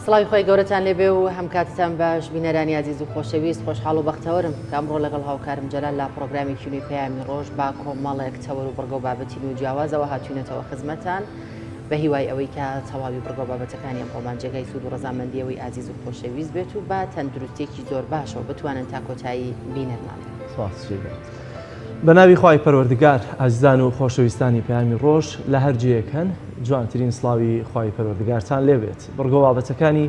سڵاوی خوای گەورەتان لێبێ و هەم کاتتان باش بینەرانی ئازیز و خۆشەویست خۆشحاڵ و بەختەوەرم کە ئەمڕۆ لەگەڵ هاوکارم جەلال لە پڕۆگرامێکی نوێی پەیامی ڕۆژ با کۆمەڵێک تەوەر و بڕگە و بابەتی نوێ و جیاوازەوە هاتوینەتەوە خزمەتان بە هیوای ئەوەی کە تەواوی بڕگە و بابەتەکانی ئەمڕۆمان جێگای سوود و ڕەزامەندی ئەوەی ئازیز و خۆشەویست بێت و بە تەندروستیەکی زۆر باشەوە بتوانن تا کۆتایی بینەرمان بن. سپاس جێگا. بە ناوی خوای پەروەردگار ئازیزان و خۆشەویستانی پەیامی ڕۆژ لە هەر جێیەک هەن جوانترین سڵاوی خوای پەروەردگارتان لێ بێت بڕگە و بابەتەکانی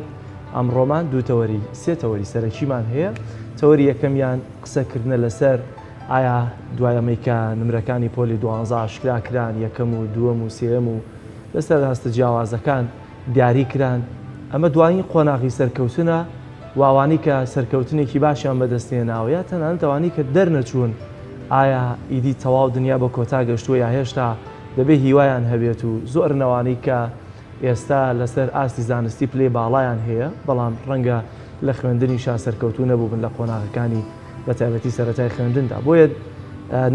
ئەمڕۆمان دوو تەوەری سێ تەوەری سەرەکیمان هەیە تەوەری یەکەمیان قسەکردنە لەسەر ئایا دوای ئەمەی کە نمرەکانی پۆلی دوانزە ئاشکرا کران یەکەم و دووەم و سێیەم و لەسەر ئاستە جیاوازەکان دیاری کران، ئەمە دوایین قۆناغی سەرکەوتنە و ئەوانەی کە سەرکەوتنێکی باشیان بەدەست هێناوە یا تەنانەت ئەوانەی کە دەرنەچوون ئایا ئیدی تەواو دنیا بە کۆتا گەشتووە یا هێشتا دەبێ هیوایان هەبێت و زۆرن ئەوانەی کە ئێستا لەسەر ئاستی زانستی پلەی باڵایان هەیە بەڵام ڕەنگە لە خوێندنیشا سەرکەوتوو نەبووبن لە قۆناغەکانی بە تایبەتی سەرەتای خوێندندا. بۆیە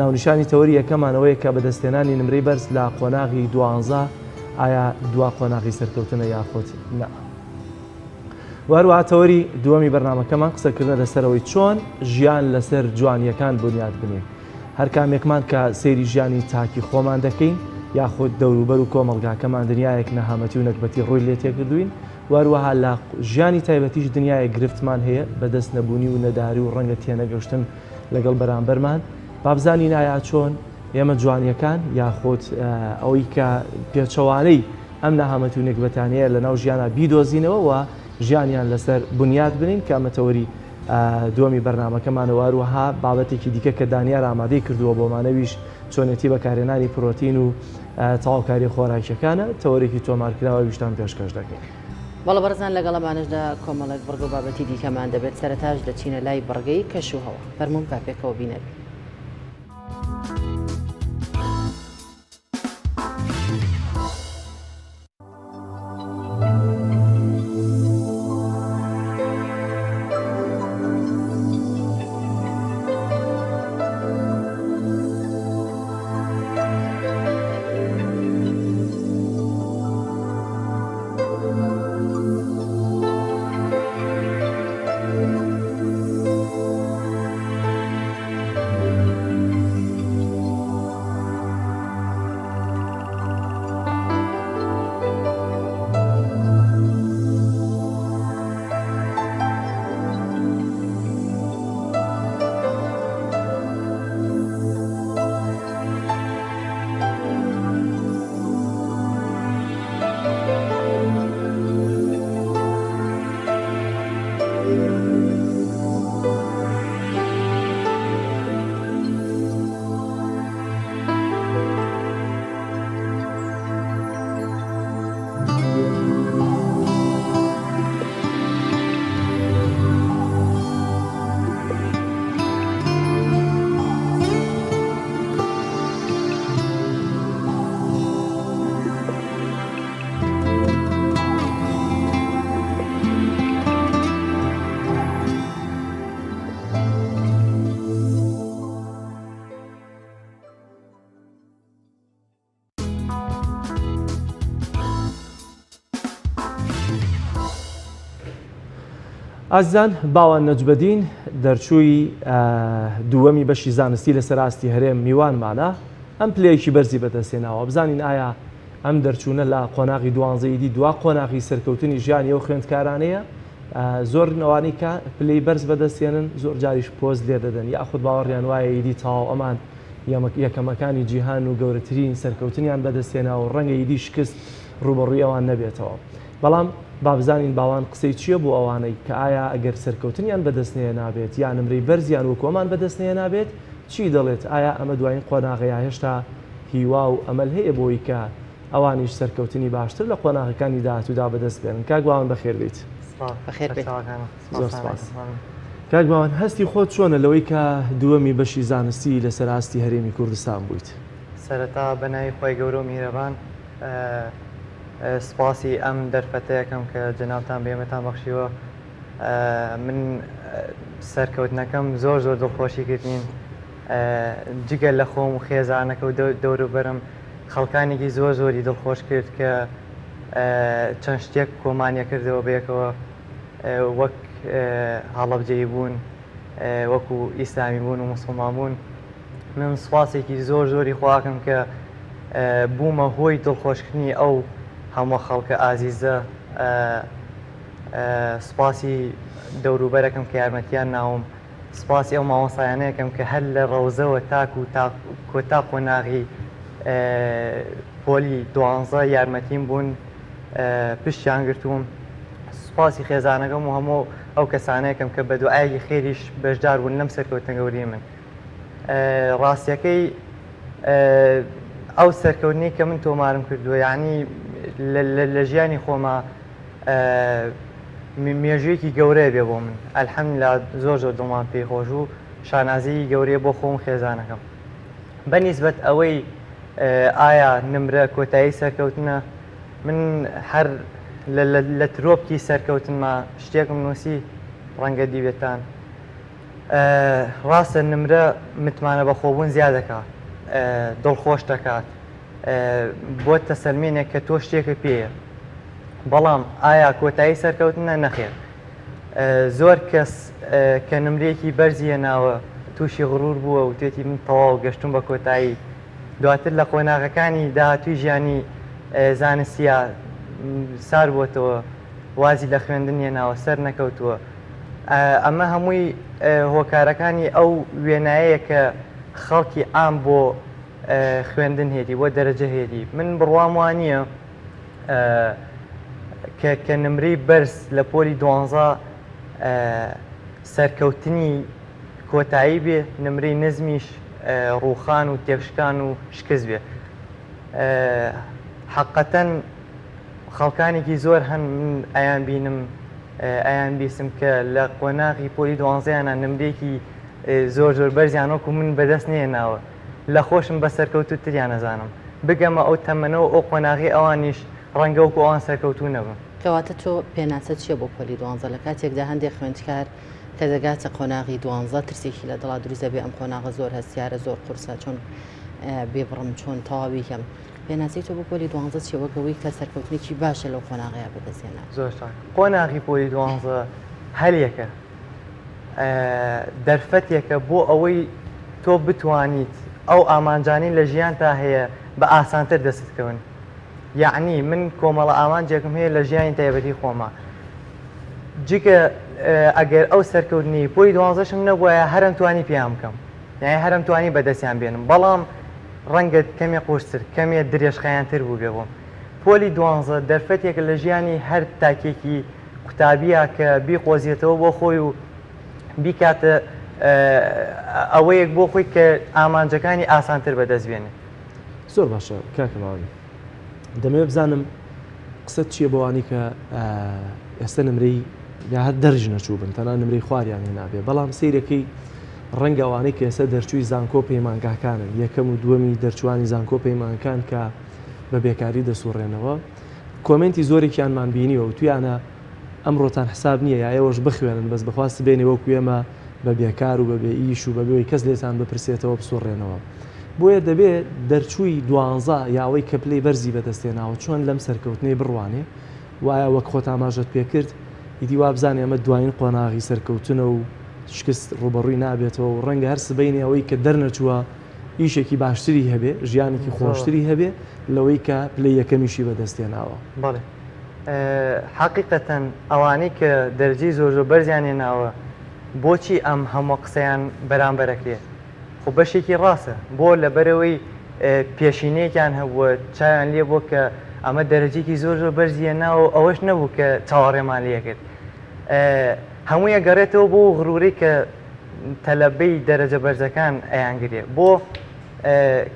ناونیشانی تەوەری یەکەمان ئەوەیە کە بەدەستهێنانی نمرەی بەرز لە قۆناغی دوانزە ئایا دوا قۆناغی سەرکەوتنە یاخود نا. و هەروەها تەوەری دووەمی بەرنامەکەمان قسەکردنە لەسەر ئەوەی چۆن ژیان لەسەر جوانییەکان بنیات بنێین. هەر کامێکمان کە سەیری ژیانی تاکی خۆمان دەکەین یاخود دەوروبەر و کۆمەڵگاکەمان دنیایەک نەهامەتی و نەگبەتی ڕووی لێ تێکردووین و هەروەها لە ژیانی تایبەتیش دنیایەک گرفتمان هەیە بە دەست نەبوونی و نەداری و ڕەنگە تێنەگەشتن لەگەڵ بەرامبەرمان با بزانین ئایا چۆن ئێمە جوانیەکان یاخود ئەوەی کە پێچەوانەی ئەم نەهامەتی و نەگبەتانەیە لەناو ژیانا بیدۆزینەوە و ژیانیان لەسەر بنیات بنین کە ئەمە تەوەری دووەمی بەرنامەکەمانە و هەروەها بابەتێکی دیکە کە دانیار ئامادەی کردووە بۆمان ئەویش چۆنێتی بەکارهێنانی پرۆتین و تەواوکاریە خۆراکیەکانە تەوەرێکی تۆمارکراوە ئەویشتان پێشکەش دەکەین. بەڵێ بەڕێزان لەگەڵ ئەمانەشدا کۆمەڵێک بڕگە و بابەتی دیکەمان دەبێت سەرەتاش دەچینە لای بڕگەی کەش و هەوا فەرموون با پێکەوە بینەر بین. ئازیزان باوان نەجبەدین دەرچووی دووەمی بەشی زانستی لەسەر ئاستی هەرێم میوانمانە ئەم پلەیەکی بەرزی بەدەستهێناوە بزانین ئایا ئەم دەرچوونە لە قۆناغی دوانزە ئیدی دوا قۆناغی سەرکەوتنی ژیانی ئەو خوێندکارانەیە زۆرن ئەوانەی کە پلەی بەرز بەدەستێنن زۆر جاریش پۆز لێ دەدەن یاخود باوەڕیان وایە ئیدی تەواو ئەمان یەکەمەکانی جیهان و گەورەترین سەرکەوتنیان بەدەستهێناوە و ڕەنگە ئیدی شکست ڕووبەڕووی ئەوان نەبێتەوە. بەڵام با بزانین باوان قسەی چییە بۆ ئەوانەی کە ئایا ئەگەر سەرکەوتنیان بەدەست نەهێنابێت یا نمرەی بەرزیان وەکو ئەمان بەدەست نەهێنابێت چی دەڵێت ئایا ئەمە دوایین قۆناغە یا هێشتا هیوا و ئەمەل هەیە بۆی کە ئەوانیش سەرکەوتنی باشتر لە قۆناغەکانی داهاتوودا بەدەست بێنن کاک باوان بەخێربێیت. سڵاو بەخێر بێیت. زۆر سپاس. کاک باوان هەستی خۆت چۆنە لەوەی کە دووەمی بەشی زانستی لەسەر ئاستی هەرێمی کوردستان بوویت؟ سەرەتا بە ناوی خوای گەورە و میهرەبان سپاسی ئەم دەرفەتە ئەکەم کە جەنابتان بە ئێمەتان بەخشیوە. من سەرکەوتنەکەم زۆر زۆر دڵخۆشی کردین. جگە لە خۆم و خێزانەکە و دەوروبەرم خەڵکانێکی زۆر زۆری دڵخۆش کرد کە. چەند شتێک کۆمانیە کردەوە بەیەکەوە وەک هەڵەبجەیی بوون وەکو ئیسلامی بوون و موسڵمان بوون من سوپاسێکی زۆر زۆری خواکەم کە بوومە هۆی دڵخۆشکردنی ئەو هەموو خەڵکە ئازیزە سوپاسی دەوروبەرەکەم کە یارمەتیان ناوم سوپاسی ئەو مامۆستایانەیەکەم کە هەر لە ڕەوزەوە تاکو تا کۆتا قۆناغی پۆلی دوانزە یارمەتیم بوون پشتیان گرتووم سوپاسی خێزانەکەم و هەموو ئەو کەسانەیەکەم کە بە دوعایەکی خێریش بەشدار بوون لەم سەرکەوتنە گەورەی من ڕاستیەکەی ئەو سەرکەوتنەی کە من تۆمارم کردووە یعنی لە ژیانی خۆما مێژوویەکی گەورەیە بێ بۆ من الحمدللە زۆر زۆر دڵمان پێی خۆش و شانازیی گەورەیە بۆ خۆم خێزانەکەم بە نیسبەت ئەوەی ئایا نمرە کۆتایی سەرکەوتنە من هەر لە ترۆپکی سەرکەوتنما شتێکم نووسی ڕەنگە دیبێتان ڕاستە نمرە متمانە بەخۆبوون زیاد دەکات دڵخۆش دەکات بۆت تەسەلمێنێک کە تۆ شتێکە پێیە بەڵام ئایا کۆتایی سەرکەوتنە نەخێر زۆر کەس کە نمرەیەکی بەرزی هێناوە تووشی غرور بووە و توێتی من تەواو گەشتوم بە کۆتایی دواتر لە قۆناغەکانی داهاتووی ژیانی زانستیا سار بۆتەوە وازی لە خوێندن هێناوە سەر نەکەوتووە ئەمە هەمووی هۆکارەکانی ئەو وێنایەیە کە خەڵکی عام بۆ خوێندن هێتی بۆ دەرەجە هێتی من بڕوام وانییە کە کە نمرەی بەرز لە پۆلی دوانزە سەرکەوتنی کۆتایی بێ نمرەی نزمیش ڕووخان و تێکشکان و شکست بێ حقەتەن خەڵکانێکی زۆر هەن من ئەیان بینم ئەیان بیسم کە لە قۆناغی پۆلی دوانزەیانە نمرێکی زۆر زۆر بەرزیان وەکو من بەدەست نێناوە لە خۆشم بە سەرکەوتووتریان ئەزانم. بگەمە ئەو تەمەنە و ئەو قۆناغەی ئەوانیش ڕەنگە وەکو ئەوان سەرکەوتوو نەبم. کەواتە تۆ پێناسەت چیە بۆ پۆلی دوانزە لە کاتێکدا هەندێک خوێندکار کە دەگاتە قۆناغی دوانزە ترسێکی لە دڵا دروست دەبێ ئەم قۆناغە زۆر هەستیارە زۆر قورسە چۆن بێبڕم چۆن تەواوی کەم پێناسەی تۆ بۆ پۆلی دوانزە چیە وەک ئەوەی کە سەرکەوتنێکی باشە لەو قۆناغەیە بەدەستهێنا؟ زۆر چاک قۆناغی پۆلی دوانزە هەلێکە دەرفەتێکە بۆ ئەوەی تۆ بتوانیت ئەو ئامانجانەی لە ژیانتا هەیە بە ئاسانتر دەستت کەون یەعنی من کۆمەڵە ئامانجێکم هەیە لە ژیانی تایبەتی خۆما جگە ئەگەر ئەو سەرکەوتنی پۆلی دوانزەشم نەبوایە هەرم توانی پێیان بکەم یانی هەرم توانی بەدەستیان بێنم بەڵام ڕەنگە کەمێ قورستر کەمێ درێژخایەنتر بوو بێ بۆم پۆلی دوانزە دەرفەتێکە لە ژیانی هەر تاکێکی قوتابیە کە بیقۆزێتەوە بۆ خۆی و بیکاتە ئەوەیەک بۆ خۆی کە ئامانجەکانی ئاسانتر بەدەست بێنێت. زۆر باشە کاکە ماوی دەمەوێت بزانم قسەت چییە بۆوانی کە ئێستا نمرەی یا هەر دەرج نەچوو بن تەنها نمرەی خواریان هێنابێ بەڵام سیرەکەی ڕەنگە ئەوانەی کە ئێستا دەرچووی زانکۆ پەیمانگاکانن یەکەم و دووەمی دەرچوانی زانکۆ پەیمانکان کە بە بێکاری دەسوڕێنەوە کۆمێنتی زۆرێکیانمان بینیوە وتویانە ئەمڕۆتان حساب نییە یا ئێوەش بخوێنن بەس بەخوا سبەینێ وەکو ئێمە بە بێکار و بە بێ ئیش و بەبێ ئەوەی کەس لێتان بپرسێتەوە بسوڕێنەوە بۆیە دەبێ دەرچووی دوانزە یا ئەوەی کە پلەی بەرزی بەدەست هێناوە چۆن لەم سەرکەوتنەی بڕوانێ و ئایا وەک خۆت ئاماژەت پێکرد ئیدی وابزانێ ئەمە دوایین قۆناغی سەرکەوتنە و شکست ڕووبەڕووی نابێتەوە و ڕەنگە هەر سبەینێ ئەوەی کە دەرنەچووە ئیشێکی باشتری هەبێ، ژیانێکی خۆشتری هەبێ لەوەی کە پلەی یەکەمیشی بەدەست هێناوە. بەڵێ حەقیقەتەن ئەوانەی کە دەرەجەی زۆر زۆر بەرزیان هێناوە بۆچی ئەم هەموو قسەیان بەرامبەر ئەکرێ؟ خۆ بەشێکی ڕاستە بۆ لەبەرئەوەی پێشینەیەکیان هەبووە چاویان لێ بووە کە ئەمە دەرەجەیەکی زۆر زۆر بەرزی هێناوە و ئەوەش نەبوو کە چاوەڕێمان لێ کرد هەمووی ئەگەڕێتەوە بۆ غرورەی کە تەلەبەی دەرەجە بەرزەکان ئەیانگرێ بۆ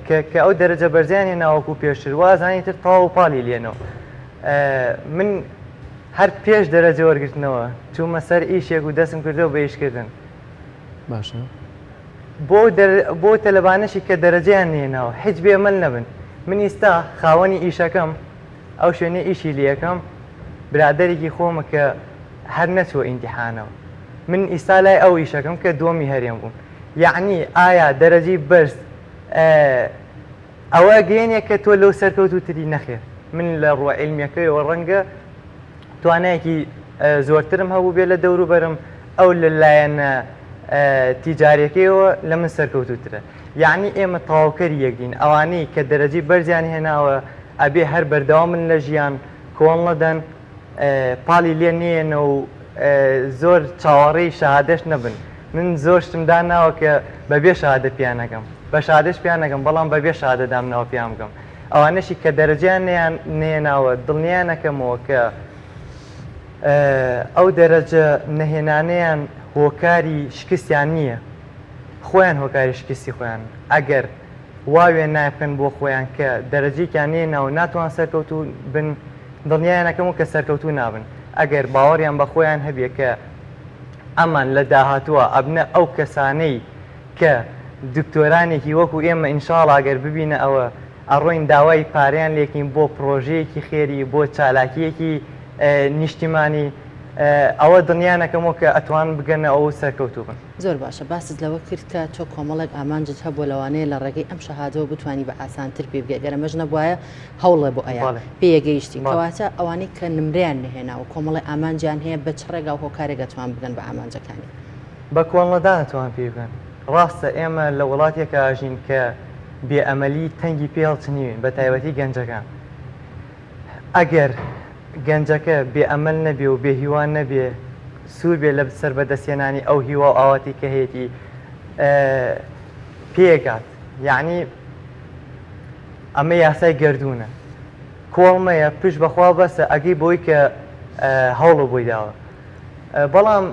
کە کە ئەو دەرەجە بەرزیان هێناوەکو پێشتر وازانی تر تەواو پاڵی لێنەوە من هەر پێش دەرەجە وەرگرتنەوە چوومە سەر ئیشێک و دەستم کردەوە بە ئیشکردن باشە بۆ بۆ تەلەبانەشی کە دەرەجەیان نێناوە هیچ بێمەل نەبن من ئیستا خاوەنی ئیشەکەم ئەو شوێنە ئیشی لەکەم برادێکی خۆمە کە هەر نەچووە ئیمتیحانەوە من ئیستا لای ئەو ئیشەکەم کە دووەمی هەرێم بووم یەعنی ئایا دەرەجەی بەرز ئەوە گەیەنێ کە تۆ لەو سەرکەوتووتری نەخێر. من لە ڕووە عیلمیەکەیەوە ڕەنگە توانایەکی زۆرترم هەبوو بێ لە دەوروبەرم، ئەو لە لایەنە تیجاریەکەیەوە لە من سەرکەوتووترە. یەعنی ئێمە تەواوکەری یەکدین. ئەوانەی کە دەرەجەی بەرزیان هێناوە ئەبێ هەر بەردەوام بن لە ژیان، کۆڵ نەدەن، پاڵی لێ نەیەنەوە و زۆر چاوەڕێی شەهادەش نەبن. من زۆر شتم داناوە کە بەبێ شەهادە پێیان ئەگەم. بە شەهادەش پێیان ئەگەم، بەڵام بەبێ شەهادە دامناوە پێیان بگەم. ئەوانەشی کە دەرەجەیان نەهێناوە دڵنیایان ئەکەمەوە کە ئەو دەرەجە نەهێنانەیان هۆکاری شکستیان نییە، خۆیان هۆکاری شکستی خۆیانن. ئەگەر وا وێنای بکەن بۆ خۆیان کە دەرەجەیەکیان نەهێناوە ناتوان سەرکەوتوو بن، دڵنیایان ئەکەمەوە کە سەرکەوتوو نابن. ئەگەر باوەڕیان بە خۆیان هەبێ کە ئەمان لە داهاتووە ئەبنە ئەو کەسانەی کە دکتۆرانێکی وەکو ئێمە ان شاءاللە گەر ببینە ئەوە ئەڕۆین داوای پارەیان لێکەین بۆ پڕۆژەیەکی خێری بۆ چالاکیەکی نیشتیمانی ئەوە دڵنیانەکەمەوە کە ئەتوان بگەنە ئەوە و سەرکەوتوو بن. زۆر باشە باست لەوە کرد کە تۆ کۆمەڵێک ئامانجت هەبووە لەوانەیە لە ڕێگەی ئەم شەهادەوە بتوانی بە ئاسانتر پێ بگەی گەر ئەمەش نەبوایە هەوڵێ بۆ ئەیا پێیەگەیشتی کەواتە ئەوانەی کە نمرەیان نەهێناوە کۆمەڵێ ئامانجیان هەیە بە چ ڕێگا و هۆکارێک ئەتوان بگەن بە ئامانجەکانیان؟ بە کۆڵنەدان ئەتوان پێی بگەن. ڕاستە ئێمە لە وڵاتێکا ئەژین کە بێ ئەمەلی تەنگی پێ هەڵچنیوین بە تایبەتی گەنجەکان. ئەگەر گەنجەکە بێ ئەمەل نەبێ و بێ هیوا نەبێ سوور بێ لە سەر بەدەستهێنانی ئەو هیوا و ئاواتی کە هەیەتی پێگات. یەعنی ئەمە یاسای گەردوونە. کۆڵ مەیە پشت بەخوا بەسە ئەگەی بۆی کە هەوڵە بۆی داوە. بەڵام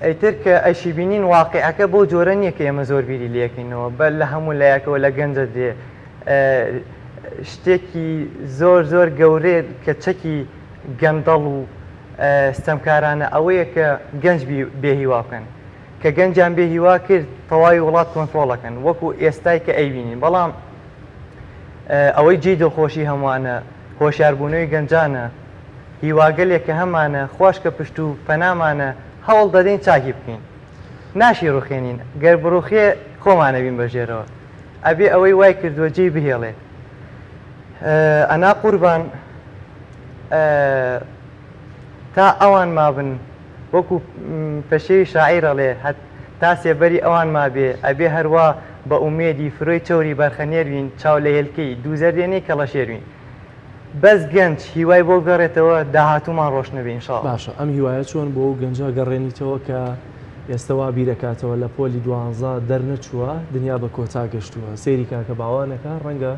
ئیتر کە ئەشیبینین واقیعەکە بەو جۆرە نییە کە ئێمە زۆر بیری لێکەینەوە، بە لە هەموو لایەکەوە لە گەنجە دێ شتێکی زۆر زۆر گەورەیە کە چەکی گەندەڵ و ستەمکارانە ئەوەیە کە گەنج بێهیوا بکەن. کە گەنجیان بێهیوا کرد تەواوی وڵات کۆنترۆڵ ئەکەن وەکو ئێستای کە ئەیبینین. بەڵام ئەوەی جێی دڵخۆشی هەمووانە هۆشیاربوونەوەی گەنجانە، هیواگەلێک کە هەمانە، خواش کە پشت و پەنامانە، هەوڵ دەدەین چاکی بکەین. ناشی ڕوخێنین، گەر بڕوخێ خۆمان ئەبین بە ژێرەوە. ئەبێ ئەوەی وای کردووە جێی بهێڵێ. ئەنا قوربان تا ئەوان مابن، وەکو پەشێوی شاعیر ئەڵێ، تا سێبەری ئەوان مابێ، ئەبێ هەروا بە ئومێدی فرۆی چەوری بەرخەنێر بین، چاو لە هێلکەی دووزەردێنەی کەڵەشێر بین. بەس گەنج هیوای بۆ بگەڕێتەوە داهاتوومان ڕۆشنە بێ ان شاء اللە. باشە ئەم هیوایە چۆن بۆ ئەو گەنجە گەڕێنیتەوە کە ئێستە وا بیرەکاتەوە لە پۆلی دوانزە دەرنەچووە دنیا بە کۆتا گەشتووە سەیری کاکە باوانەکا ڕەنگە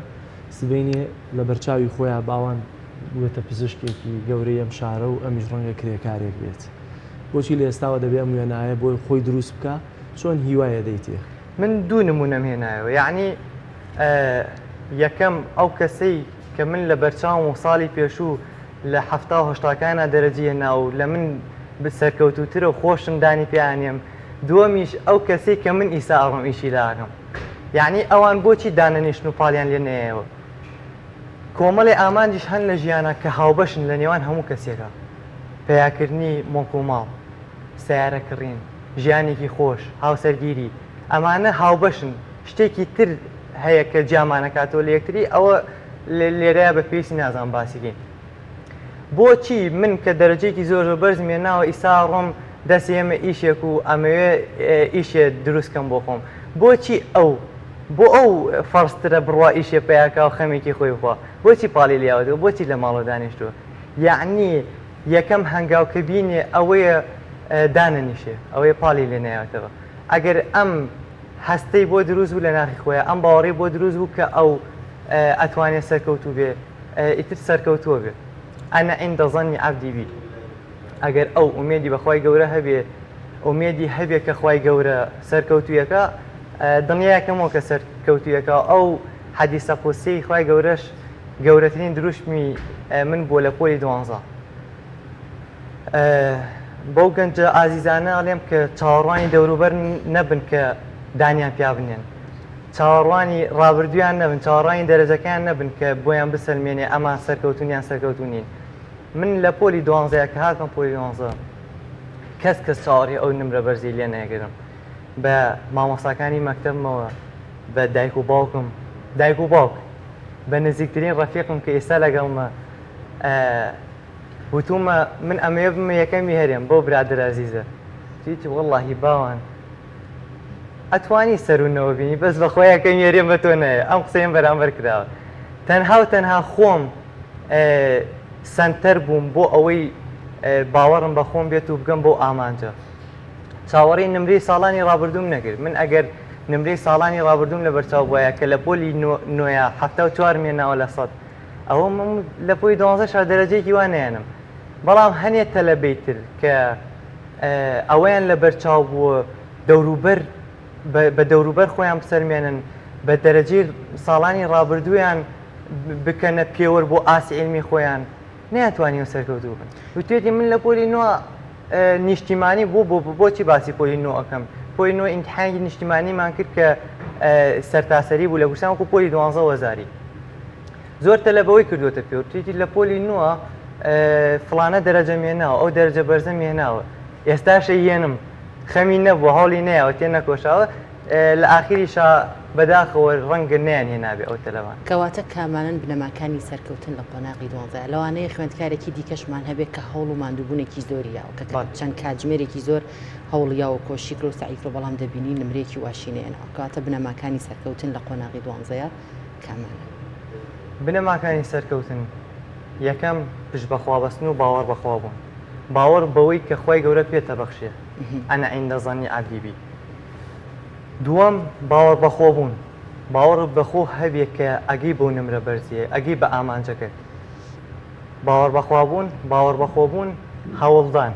سبەینێ لە بەرچاوی خۆیا باوان ببێتە پزیشکێکی گەورەی ئەم شارە و ئەمیش ڕەنگە کرێکارێک بێت بۆچی لە ئێستاوە دەبێ ئەم وێنایە بۆی خۆی دروست بکا چۆن هیوای ئەدەیتێ؟ من دوو نمونەم هێنایەوە یەعنی یەکەم ئەو کەسەی کە من لە بەرچاوم و ساڵی پێشوو لە حەفتا و هەشتاکانا دەرەجەی هێنا و لە من سەرکەوتووترە و خۆشم دانی پیا ئەنێم دووەمیش ئەو کەسەی کە من ئیسا ئەڕۆم ئیشی لا ئەکەم یەعنی ئەوان بۆچی دانەنیشتن و پاڵیان لێ نەیایەوە کۆمەڵێ ئامانجیش هەن لە ژیانا کە هاوبەشن لە نێوان هەموو کەسێکا پەیاکردنی موڵک و ماڵ سەیارە کڕین ژیانێکی خۆش هاوسەرگیری ئەمانە هاوبەشن شتێکی تر هەیە کە جیامانەکاتەوە لە یەکتری ئەوە لێرەیە بە پێویستی نازانم باسی کەین بۆچی من کە دەرەجەیەکی زۆر زۆر بەرزم هێناوە ئیسا ڕۆم دەست ئێمە ئیشێک و ئەمەوێ ئیشێ دروست کەم بۆ خۆم بۆچی ئەو بۆ ئەو فەرزترە بڕوا ئیشێ پیاکا و خەمێکی خۆی بخوا بۆچی پاڵی لیاوەتەوە بۆچی لە ماڵەوە دانیشتووە یعنی یەکەم هەنگاو کە بینێ ئەوەیە دانەنیشێ ئەوەیە پاڵی لێ نایەتەوە ئەگەر ئەم هەستەی بۆ دروست بوو لە ناخی خۆیا، ئەم باوەڕەی بۆ دروست بوو کە ئەو ئەتوانێ سەرکەوتوو بێ، ئیتر سەرکەوتووە بێ. انا عند ظن عبدی بی. ئەگەر ئەو ئومێدی بە خوای گەورە هەبێ، ئومێدی هەبێ کە خوای گەورە سەرکەوتوویەکا، دڵنیایەکەمەوە کە سەرکەوتوویەکا. ئەو حەدیسە قودسیەی خوای گەورەش گەورەترین دروشمی من بووە لە پۆلی دوانزە. بەو گەنجە ئازیزانە ئەڵێم کە چاوەڕوانی دەوروبەر نەبن کە دانیان پیا بنێن چاوەڕوانی ڕابردویان نەبن چاوەڕوانی دەرەجەکەیان نەبن کە بۆیان بسەلمێنێ ئەمان سەرکەوتون یان سەرکەوتو نین من لە پۆلی دوانزەیە کە هاتمە پۆلی دوانزە کەس کەس چاوەڕێ ئەو نمرە بەرزی لێ نەکردم بە مامۆستاکانی مەکتەبمەوە بە دایک و باوکم دایک و باوک. بە نزیکترین ڕەفیقم کە ئێستا لەگەڵمە وتومە من ئەمەوێ بمە یەکەمی هەرێم بەو برادەرە ئەزیزە وتویەتی وەڵاهی باوان ئەتوانی سەرونەوە بینی بەس بەخوا یەکەمی هەرێم بە تۆ نایە ئەم قسەیەم بەرامبەر کراوە تەنها و تەنها خۆم سەنتەر بووم بۆ ئەوەی باوەڕم بە خۆم بێت و بگەم بەو ئامانجە چاوەڕێی نمرەی ساڵانی ڕابردووم نەکرد من ئەگەر نمرەی ساڵانی ڕابردووم لەبەرچاو بوایە کە لە پۆلی نۆیا 74 مێناوە لە سەد ئەوە من لە پۆلی دوانزە شا دەرەجەیەکی وا نایەنم بەڵام هەنێ تەلەبەی تر کە ئەوەیان لەبەرچاو بووە دەوروبەر بە دەوروبەر خۆیان بسەلمێنن بە دەرەجەی ساڵانی ڕابردوویان بکەنە پێوەر بۆ ئاستی عیلمی خۆیان نەیانتوانیوە سەرکەوتوو بن وتوێتی من لە پۆلی نۆ نیشتیمانی بۆ بۆ بۆچی باسی پۆلی نۆ ئەکەم پۆلی نۆ ئیمتحانێکی نیشتیمانیمان کرد کە سەرتاسەری بوو لە کوردستان وەکو پۆلی دوانزە وەزاری زۆر تەلەبەوەی کردوتە پێ وتوێتی لە پۆلی نۆ فڵانە دەرەجە مێناوە ئەو دەرەجە بەرزە مێناوە ئێستاشە یەنم خەمی نەبووە هەوڵی نەیاوە تێ نەکۆشاوە لە ئاخیریشا بەداخەوە ڕەنگە نەیان هێنابێ ئەو تەلەبان. کەواتە کامانەن بنەماکانی سەرکەوتن لە قۆناغی دوانزەیا؟ لەوانەیە خوێندکارێکی دیکەشمان هەبێ کە هەوڵ و ماندووبوونێکی زۆری یاوە، کە چەند کاتژمێرێکی زۆر هەوڵی یاوە و کۆششی کردوە و سەعی کردوە، بەڵام دەبینی نمرەیەکی واشی نەهێناوە. کەواتە بنەماکانی سەرکەوتن لە قۆناغی دوانزەیا کامانەن؟ بنەماکانی سەرکەوتن، یەکەم، پشت بەخوا بەستن و باوەڕ بەخوا بوون. باوەڕ بەوەی کە خوای گەورە پێت ئەبەخشێ، انا عند ظن عبدی بی. دووەم، باوەڕ بەخۆبوون، باوەڕت بەخۆ هەبێ کە ئەگەی بەو نمرە بەرزییە، ئەگەی بە ئامانجەکەت. باوەڕ بەخوابوون، باوەڕ بەخۆبوون، هەوڵدان.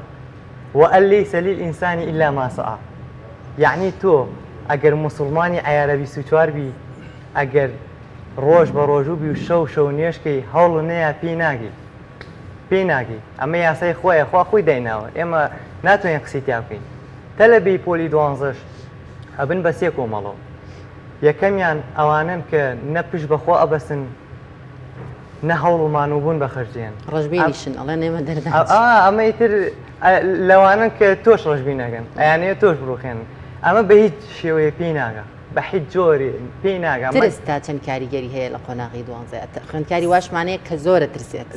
وان لیس للانسان الا ما سعی. یەعنی تۆ ئەگەر موسڵمانی عەیارە 24 بی، ئەگەر ڕۆژ بە ڕۆژوو بی و شەو شەو نوێژ کەی، هەوڵ نەیا پێی ناگەی. پێی ناگەی. ئەمە یاسای خوایە، خوا خۆی دایناوە، ئێمە ناتوانین قسەی تیا بکەین. تەلەبەی پۆلی دوانزەش ئەبن بە سێ کۆمەڵەوە. یەکەمیان ئەوانەن کە نە پشت بە خوا ئەبەستن، نە هەوڵ و مانووبوون بە خەرج دێن. ڕەشبینیشن، ئەڵێن ئێمە دەردانچین. ئەمە ئیتر لەوانەن کە تۆش ڕەشبین ئەکەن، ئەیانەوێت تۆش بڕوخێنن. ئەمە بە هیچ شێوەیەک پێی ناگا، بە هیچ جۆرێ پێی ناگا. ترس تا چەند کاریگەری هەیە لە قۆناغی دوانزەیا؟ خوێندکاری واشمان هەیە کە زۆر ئەترسێت.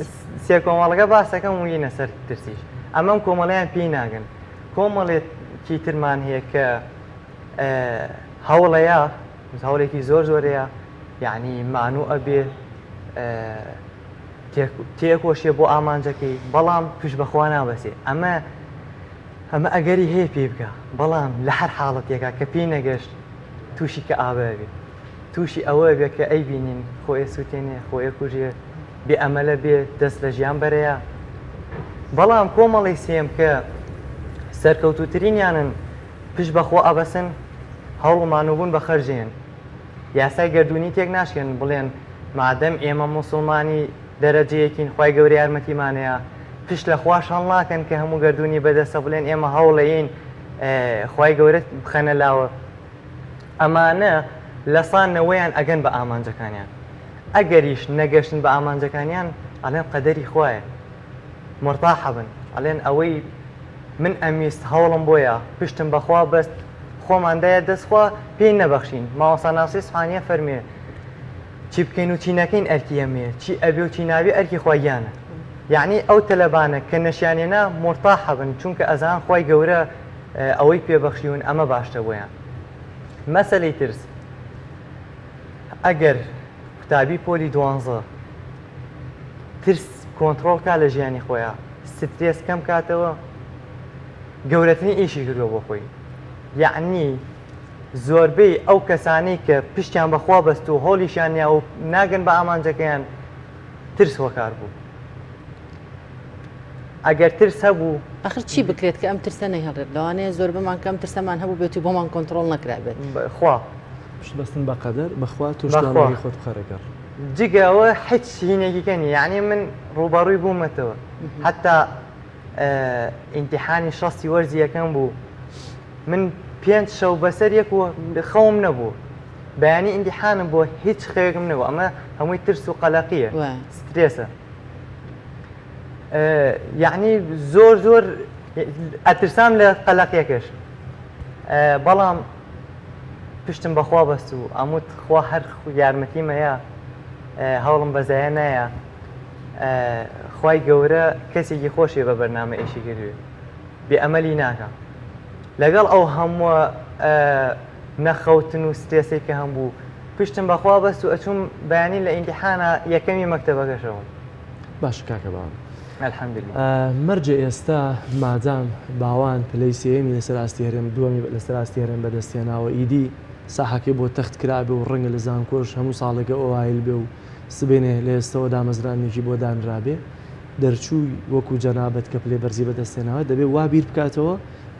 سێ کۆمەڵەکە باس ئەکەم و یینە سەر ترسیش. ئەمەم کۆمەڵەیان پێی ناگەن. کۆمەڵێکی ترمان هەیە کە هەوڵەیە هەوڵێکی زۆر زۆرەیە یعنی مانوو ئەبێ تێکۆشێ بۆ ئامانجەکەی بەڵام پشت بەخوا نابەسێ ئەمە ئەمە ئەگەری هەیە پێی بکە بەڵام لە هەر حاڵەتێکا کە پێی نەگەشت تووشی کە ئابە بێ تووشی ئەوە بێ کە ئەی بینین خۆێ سووتێنێ خۆێ کوژێ بێ ئەمەلە بێ دەست لە ژیان بەرەیە بەڵام کۆمەڵی سێم کە سەرکەوتووترینیانن پشت بەخوا ئەبەسن هەوڵ و مانووبوون بە خەرجێن یاسای گەردوونی تێک ناشکێنن بڵێن مادەم ئێمە موسڵمانی دەرەجەیەکین خوای گەورە یارمەتیمانەیە پشت لە خواش هەڵناکەن کە هەموو گەردوونی بەدەستە بڵێن ئێمە هەوڵەیین خوای گەورە بخەنە لاوە ئەمانە لە سا نەوەیان ئەگەن بە ئامانجەکانیان ئەگەریش نەگەشتن بە ئامانجەکانیان ئەڵێن قەدەری خوایە مورتاحە بن ئەڵێن ئەوەی من ئەمویست هەوڵم بۆیە پشتم بەخوا بەست خۆمان دایە دەست خوا پێی نەبەخشین مامۆستا ناسی سبحانیە فەرمێ چی بکەین و چی نەکەین ئەرکی ئەمەیە چی ئەبێ و چی نابێ ئەرکی خوا گیانە یعنی ئەو تەلەبانە کە نەشیانێنا مورتاحە بن چونکە ئەزان خوای گەورە ئەوەی پێبەخشیون ئەمە باشتە بۆیان مەسەلەی ترس ئەگەر قوتابی پۆلی دوانزە ترس کۆنتڕۆڵ کا لە ژیانی خۆیا سترێس کەم کاتەوە گەورەترین ئیشی کردووە بۆ خۆی یەعنی زۆربەی ئەو کەسانەی کە پشتیان بەخوا بەست و هۆڵیشیان یا و ناگەن بە ئامانجەکەیان ترس هۆکار بوو ئەگەر ترس هەبوو. ئاخر چی بکرێت کە ئەم ترسە نەهێڵرێت؟ لەوانەیە زۆربەمان کە ئەم ترسەمان هەبوو بێت و بۆمان کۆنتڕۆڵ نەکرابێت. خوا. پشت بەستن بە قەدەر، بە خوا تۆش توانایی خۆت بخەرە گەڕ. جگە ئەوە هیچ هینێکی کە نیە یەعنی من ڕووبەڕووی بوومەتەوە حەتا ئیمتیحانی شەستی وەرزی یەکەم بوو من پێنج شەو بەسەر یەک و خەوم نەبوو بەیانی ئیمتیحانم بووە هیچ خەوێکم نەبوو ئەمە هەمووی ترس و قەلەقیە سترێسە یەعنی زۆر زۆر ئەترسام لە قەلەقیەکەش بەڵام پشتم بەخوا بەست و ئەموت خوا هەر یارمەتیم ئەیا. هەوڵم بەزایە نایە خوای گەورە کەسێکی خۆشێ بە بەرنامە ئیشی کردوێ بێ ئەمەلی ناکا لەگەڵ ئەو هەمووە نەخەوتن و سترێسێک کە هەم بوو پشتم بەخوا بەست و ئەچوم بەیانی لە ئیمتیحانە یەکەمی مەکتەبەکەشەوم. باشە کاکە باوان الحمدللە. مەرجە ئێستا مادام باوان پلەی سێیەمی لەسەر ئاستی هەرێم دووەمی لەسەر ئاستی هەرێم بەدەست هێناوە ئیدی ساحەکەی بۆ تەخت کرابێ و ڕەنگە لە زانکۆش هەموو ساڵێکە ئۆایل بێ و سبەینێ لە ئێستەوە دامەزراندنێکی بۆ دانرابێ دەرچووی وەکو جەنابت کە پلەی بەرزی بەدەست هێناوە دەبێ وا بیر بکاتەوە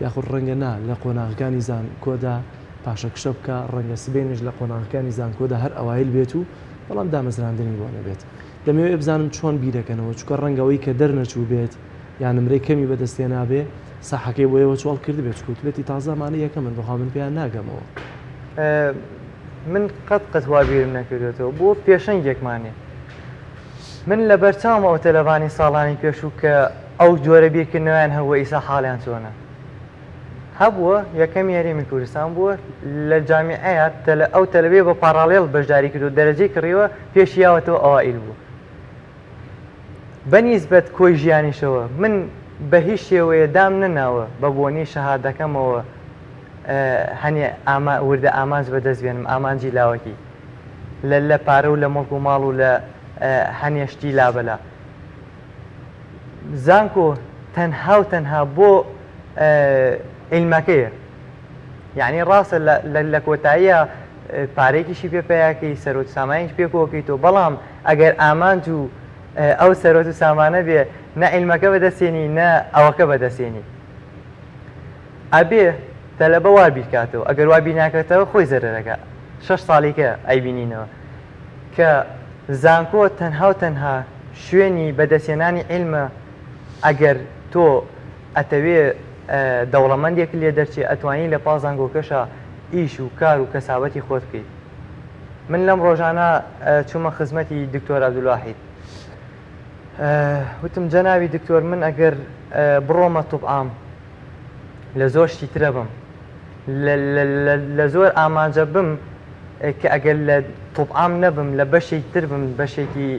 یاخود ڕەنگە نا لە قۆناغەکانی زانکۆدا پاشەکشە بکا ڕەنگە سبەینێش لە قۆناغەکانی زانکۆدا هەر ئەوایل بێت و بەڵام دامەزراندنی بۆ نەبێت دەمەوێ بزانم چۆن بیرەکەنەوە چونکە ڕەنگە ئەوەی کە دەرنەچوو بێت یا نمرەی کەمی بەدەست هێنابێ ساحەکەی بۆ ئێوە چۆڵ کردبێت چونکە وتبێتی تازە ئەمانە یەکەمن بەخوا من پێیان ناگەمەوە. من قەت قەت وا بیرم نەکردوێتەوە بۆ پێشەنگێکمانێ من لەبەرچاومە ئەو تەلەبانی ساڵانی پێشوو کە ئەو جۆرە بیرکردنەوەیان هەبووە ئیسا حاڵیان چۆنە هەبووە یەکەمی هەرێمی کوردستان بووە لە جامیعەیە تەلە ئەو تەلەبەیە بە پاڕاڵێڵ بەشداری کردو دەرەجەی کڕیوە پێشی یاوەتەوە ئەوائیل بوو بە نیسبەت کۆی ژیانیشەوە من بە هیچ شێوەیە دام نەناوە بە بۆنەی شەهادەکەمەوە هەنێ ئاما وردە ئامانج بەدەست بێنم ئامانجی لاوەکی لە لە پارە و لە مڵک و ماڵ و لە هەنێ شتی لابەلا زانکۆ تەنها و تەنها بۆ عیلمەکەیە یعنی ڕاستە لە کۆتاییە پارێکیشی پێ پیاکەی سەرۆت سامانیش پێ کۆکەیتەوە بەڵام ئەگەر ئامانج و ئەو سەرۆت و سامانە بێ نە عیلمەکە بەدەستێنی نە ئەوەکە بەدەستێنی ئەبێ تەلەبە وا بیرکاتەوە ئەگەر وا بیناکەتەوە خۆی زەرەرەکە شەش ساڵیکە ئەیبینینەوە کە زانکۆ تەنها و تەنها شوێنی بەدەستهێنانی عیلمە ئەگەر تۆ ئەتەوێ دەوڵەمەندێک لێ دەرچێ ئەتوانی لە پاڵ زانکۆکەشا ئیش و کار و کەسابەتی خۆت بکەیت من لەم ڕۆژانە چوومە خزمەتی دکتۆر عەبدولواحید وتم جەنابی دکتۆر من ئەگەر بڕۆمە طب عام لە زۆر شتی ترە بم لە زۆر ئامانجە بم کە ئەگەر لە طب عام نەبم لە بەشێک تر بم بەشێکی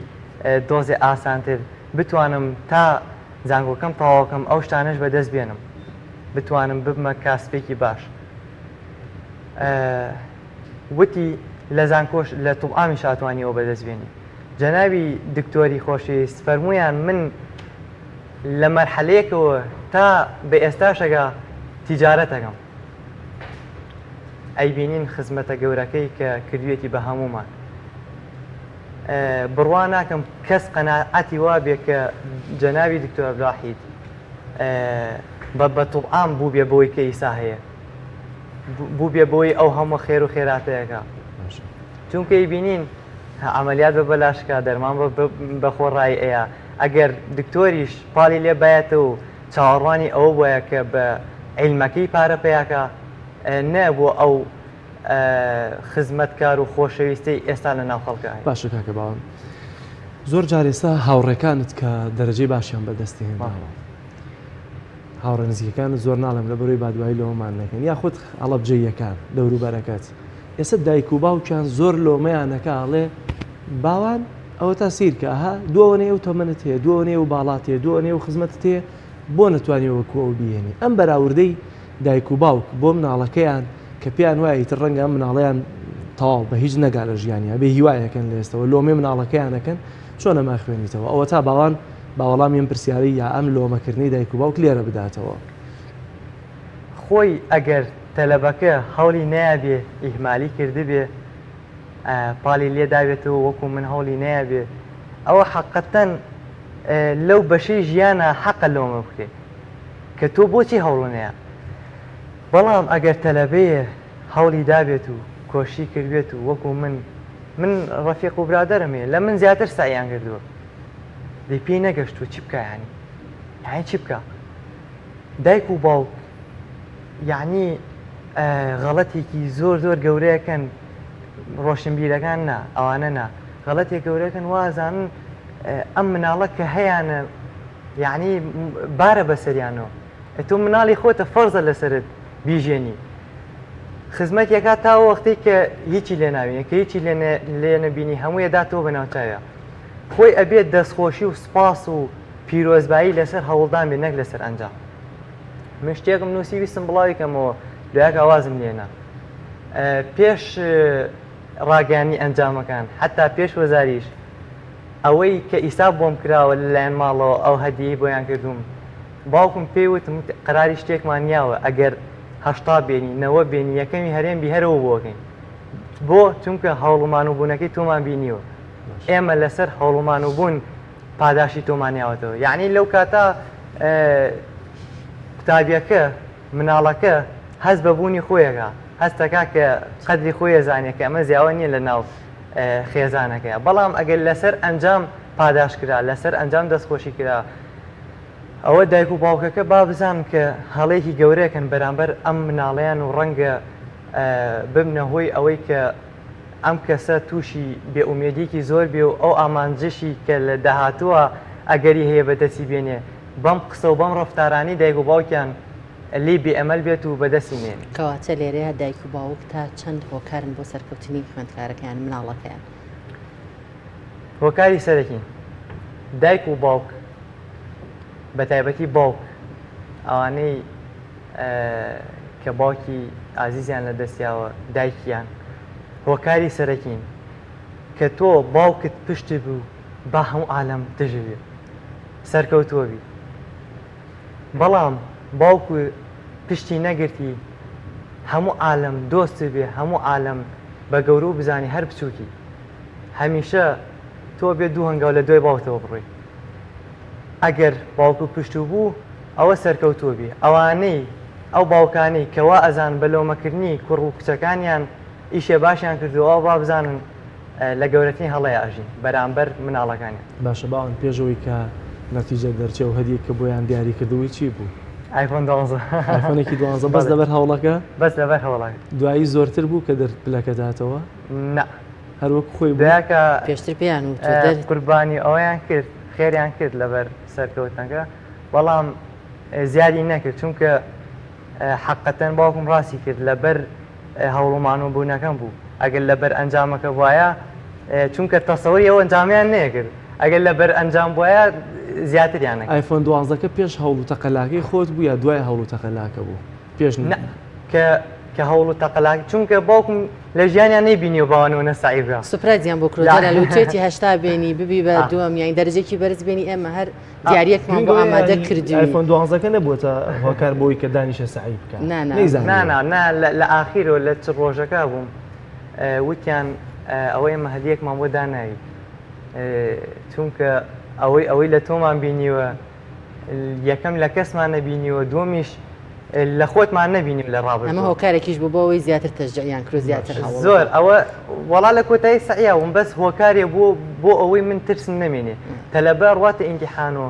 دۆزێ ئاسانتر بتوانم تا زانکۆکەم تەواوکەم ئەو شتانەش بەدەست بێنم بتوانم ببمە کاسپێکی باش وتی لە زانکۆش لە طب عامیش ئاتوانی ئەوە بەدەست بێنی جەنابی دکتۆری خۆشەویست فەرموویان من لە مەرحەلەیەکەوە تا بە ئێستاشەگا تیجارەتەکەم ئەیبینین خزمەتە گەورەکەی کە کردوێتی بە هەموومان بڕوا ناکەم کەس قەناعەتی وا بێ کە جەنابی دکتۆر عەبدولواحید بە بە طوبعام بوو بێ بۆی کە ئیسا هەیە بوو بێ بۆی ئەو هەموو خێر و خێراتەیەکە چونکە ئەیبینین عەمەلیات بە بەلاش کا دەرمان بە خۆڕایی ئەیا ئەگەر دکتۆریش پاڵی لێ بایەتەوە و چاوەڕوانی ئەوە بوایە کە بە عیلمەکەی پارە پەیاکا نەبووە ئەو خزمەتکار و خۆشەویستەی ئێستا لە ناو خەڵکا هەیە. باشە کاکە باوان زۆر جار ئێستا هاوڕێکانت کە دەرەجەی باشیان بەدەست هێناوە هاوڕێ نزیکەکانت زۆر ناڵێم لە بەرەوەی بادوایی لەوەمان نەکەن یاخود هەڵەبجەییەکان دەوروبەرەکەت ئێستا دایک و باوکیان زۆر لۆمەیان ئەکا ئەڵێ باوان ئەوەتا سەیرکە ئەها دووەنەی ئەو تەمەنت هەیە دووەنەی ئەو باڵات هەیە دووەنەی ئەو خزمەتت هەیە بۆ نەتوانی وەکو ئەو بیهێنی ئەم بەراوردەی دایک و باوک بۆ مناڵەکەیان کە پێیان وایە ئیتر ڕەنگە ئەم مناڵەیان تەواو بە هیچ نەگا لە ژیانیا بێ هیوایەکەن لە ئێستەوە لۆمەی مناڵەکەیان ئەکەن چۆن ئەمە ئەخوێنیتەوە ئەوەتا باوان با وەڵامی ئەم پرسیارەی یا ئەم لۆمەکردنەی دایک و باوک لێرە بداتەوە. خۆی ئەگەر تەلەبەکە هەوڵی نەیابێ ئیهمالی کردبێ پاڵی لێ دابێتەوە وەکو من هەوڵی نەیابێ ئەوە حەقەتەن لەو بەشەی ژیانە حەقە لۆمە بکرێ کە تۆ بۆچی هەوڵ نەیا بەڵام ئەگەر تەلەبەیە هەوڵی دابێت و کۆشی کردبێت و وەکو من من ڕەفیق و برادەرم هەیە لە من زیاتر سەعیان کردووە دەی پێی نەگەشتووە چی بکا یانی یانی چی بکا دایک و باوک یعنی غەڵەتێکی زۆر زۆر گەورەیەکەن ڕۆشنبیرەکان نا ئەوانە نا غەڵەتێک گەورەکەن وازانن ئەم مناڵە کە هەیانە یعنی بارە بەسەریانەوە تۆ مناڵی خۆتە فەرزە لەسرت بیژێنی. خزمەتی ئەکات تا ئەو وەختەی کە هیچی لێ نابینێ کە هیچی لێ لێ نەبینی هەمووی ئەداتەوە بە ناوچاویا خۆی ئەبێت دەستخۆشی و سپاس و پیرۆزبایی لەسەر هەوڵدان بێ نەک لەسەر ئەنجام من شتێکم نووسی ویستم بڵاوی کەمەوە دوایەکە وازم لێنا پێش ڕاگەیانی ئەنجامەکان حتا پێش وەزاریش ئەوەی کە ئیسا بۆم کراوە لەلایەن ماڵەوە ئەو هەدیەی بۆیان کردوم باوکم پێی وتم قەراری شتێکمان نیاوە ئەگەر 80 بێنی نەوە بێنی یەکەمی هەرێم بی هەرەوە بۆکەین بۆ چونکە هەوڵمان و بوونەکەی تۆمان بینیوە ئێمە لەسەر هەوڵمان و بوون پاداشی تۆمان یاوەتەوە یعنی لەو کاتە قوتابیەکە مناڵەکە هەست بە بوونی خۆیەکە هەستەکە کە قەدری خۆی ئەزانێ کە ئەمە زیاوە نییە لە ناو خێزانەکەیە بەڵام ئەگەر لەسەر ئەنجام پاداش کرا لەسەر ئەنجام دەستخۆشی کرا ئەوە دایک و باوکەکە با بزانن کە هەڵەیەکی گەورەکەن بەرامبەر ئەم مناڵیان و ڕەنگە ببنە هۆی ئەوەی کە ئەم کەسە تووشی بێئومێدیەکی زۆر بێ و ئەو ئامانجەشی کە لە داهاتووە ئەگەری هەیە بەدەستی بێنێ بەم قسە و بەم ڕەفتارانەی دایک و باوکیان لێی بێئەمەل بێت و بەدەستی نێنێ. کەواتە لێرەیا دایک و باوک تا چەند هۆکارن بۆ سەرکەوتنی خوێندکارەکەیان، مناڵەکەیان؟ هۆکاری سەرەکین دایک و باوک بەتایبەتی باوک ئەوانەی کە باوکی ئازیزیان لە دەستیاوە دایکیان هۆکاری سەرەکین کە تۆ باوکت پشت بوو با هەموو عالەم دژی بێ سەرکەوتووە بی بەڵام باوکو پشتی نەگرتی هەموو عالەم دۆست بێ هەموو عالەم بە گەورە و بزانی هەر بچووکی هەمیشە تۆ بێ دوو هەنگاو لە دوای باوکتەوە بڕۆی ئەگەر باوکو پشت و بوو ئەوە سەرکەوتووە بی ئەوانەی ئەو باوکانەی کە وا ئەزان بە لۆمەکردنی کوڕ و کچەکانیان ئیشێ باشیان کردووە ئەوە با بزانن لە گەورەترین هەڵەیا ئەژین بەرامبەر مناڵەکانیان. باشە باوان پێش ئەوەی کە نەتیجە دەرچێ ئەو هەدیەی کە بۆیان دیاری کردبووی چی بوو؟ ئایفۆن دوانزە. ئایفۆنێکی دوانزە بەس لەبەر هەوڵەکە؟ بەس لەبەر هەوڵەکە. دوایی زۆرتر بوو کە دەر پلەکەت هاتەوە؟ نا. هەر وەک خۆی بوو؟ دوایەکە پێشتر پێیان وتووە دەر. قوربانی ئەوەیان کرد خێریان کرد لەبەر سەرکەوتنەکە بەڵام زیادی نەکرد چونکە حەقەتەن باوکم ڕاستی کرد لەبەر هەوڵ و مانووبوونەکەم بوو ئەگەر لەبەر ئەنجامەکە بوایە چونکە تەسەوری ئەو ئەنجامیان نەیەکرد ئەگەر لەبەر ئەنجام بوایە زیاتریان نەکرد. ئایفۆن دوانزەکە پێش هەوڵ و تەقەلاکەی خۆت بوو یا دوای هەوڵ و تەقەلاکە بوو؟ پێش نا کە کە هەوڵ و تەقەلاک چونکە باوکم لە ژیانیان نەیبینیوە باوانەوە سەعی بکا. surprise یان بۆ کرد جەلال وتوێتی 80 بێنی ببی بە دووەم یان دەرەجەیەکی بەرز بێنی ئێمە هەر دیاریەکمان بۆ ئامادە کردووی. ئایفۆن دوانزەکە نەبووەتە هۆکار بۆی کە دانیشە سەعی بکا؟ نا نا. نەیزانیوە. نا نا نا لە ئاخیرەوە لە چ ڕۆژەکە بووم وتیان ئەوە ئێمە هەدیەکمان بۆ داناوی چونکە ئەوەی ئەوەی لە تۆمان بینیوە یەکەم لە کەسمان نەبینیوە دووەمیش لە خۆتمان نەبینیوە لە ئەمە ڕابردووە. هۆکارێکیش بوو بۆ ئەوەی زیاتر تەشجیعیان کرد و زیاتر هەوڵ زۆر بدەن. ئەوە وەڵا لە کۆتایی سەعیا بووم بەس هۆکارێ بوو بۆ ئەوەی من ترسم نەمێنێ تەلەبە ڕواتە ئیمتیحان و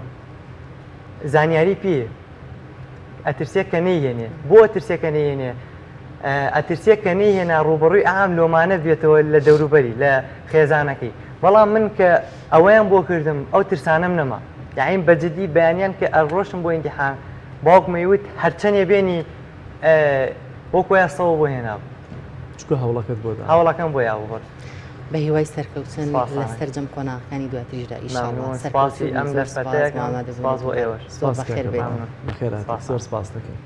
زانیاری پێیە ئەترسێ کە نەیهێنێ بۆ ئەترسێ کە نەیهێنێ ئەترسێ کە نەیهێنا ڕووبەڕووی ئام لۆمانە بێتەوە لە دەوروبەری لە خێزانەکەی بەڵام من کە ئەوەیان بۆ کردم ئەو ترسانەم نەما یاعین بە جدی بەیانیان کە ئەڕۆشتم بۆ ئیمتیحان باوکم ئەیوت هەرچەنێ بێنی وەکو وایە سەوە بۆ هێنابوو. چونکە هەوڵەکەت بۆ دابوو. هەوڵەکەم بۆ یابوو بەڵێ. بە هیوای سەرکەوتن لە سەرجەم قۆناغەکانی دواتریشدا ئیشاڵڵا سەرکەوتوو بن. زۆر سپاس بۆ ئامادەبوونت. بۆ ئێوەش. زۆر بەخێر بێیت. بەخێر هاتیت. زۆر سپاس دەکەین.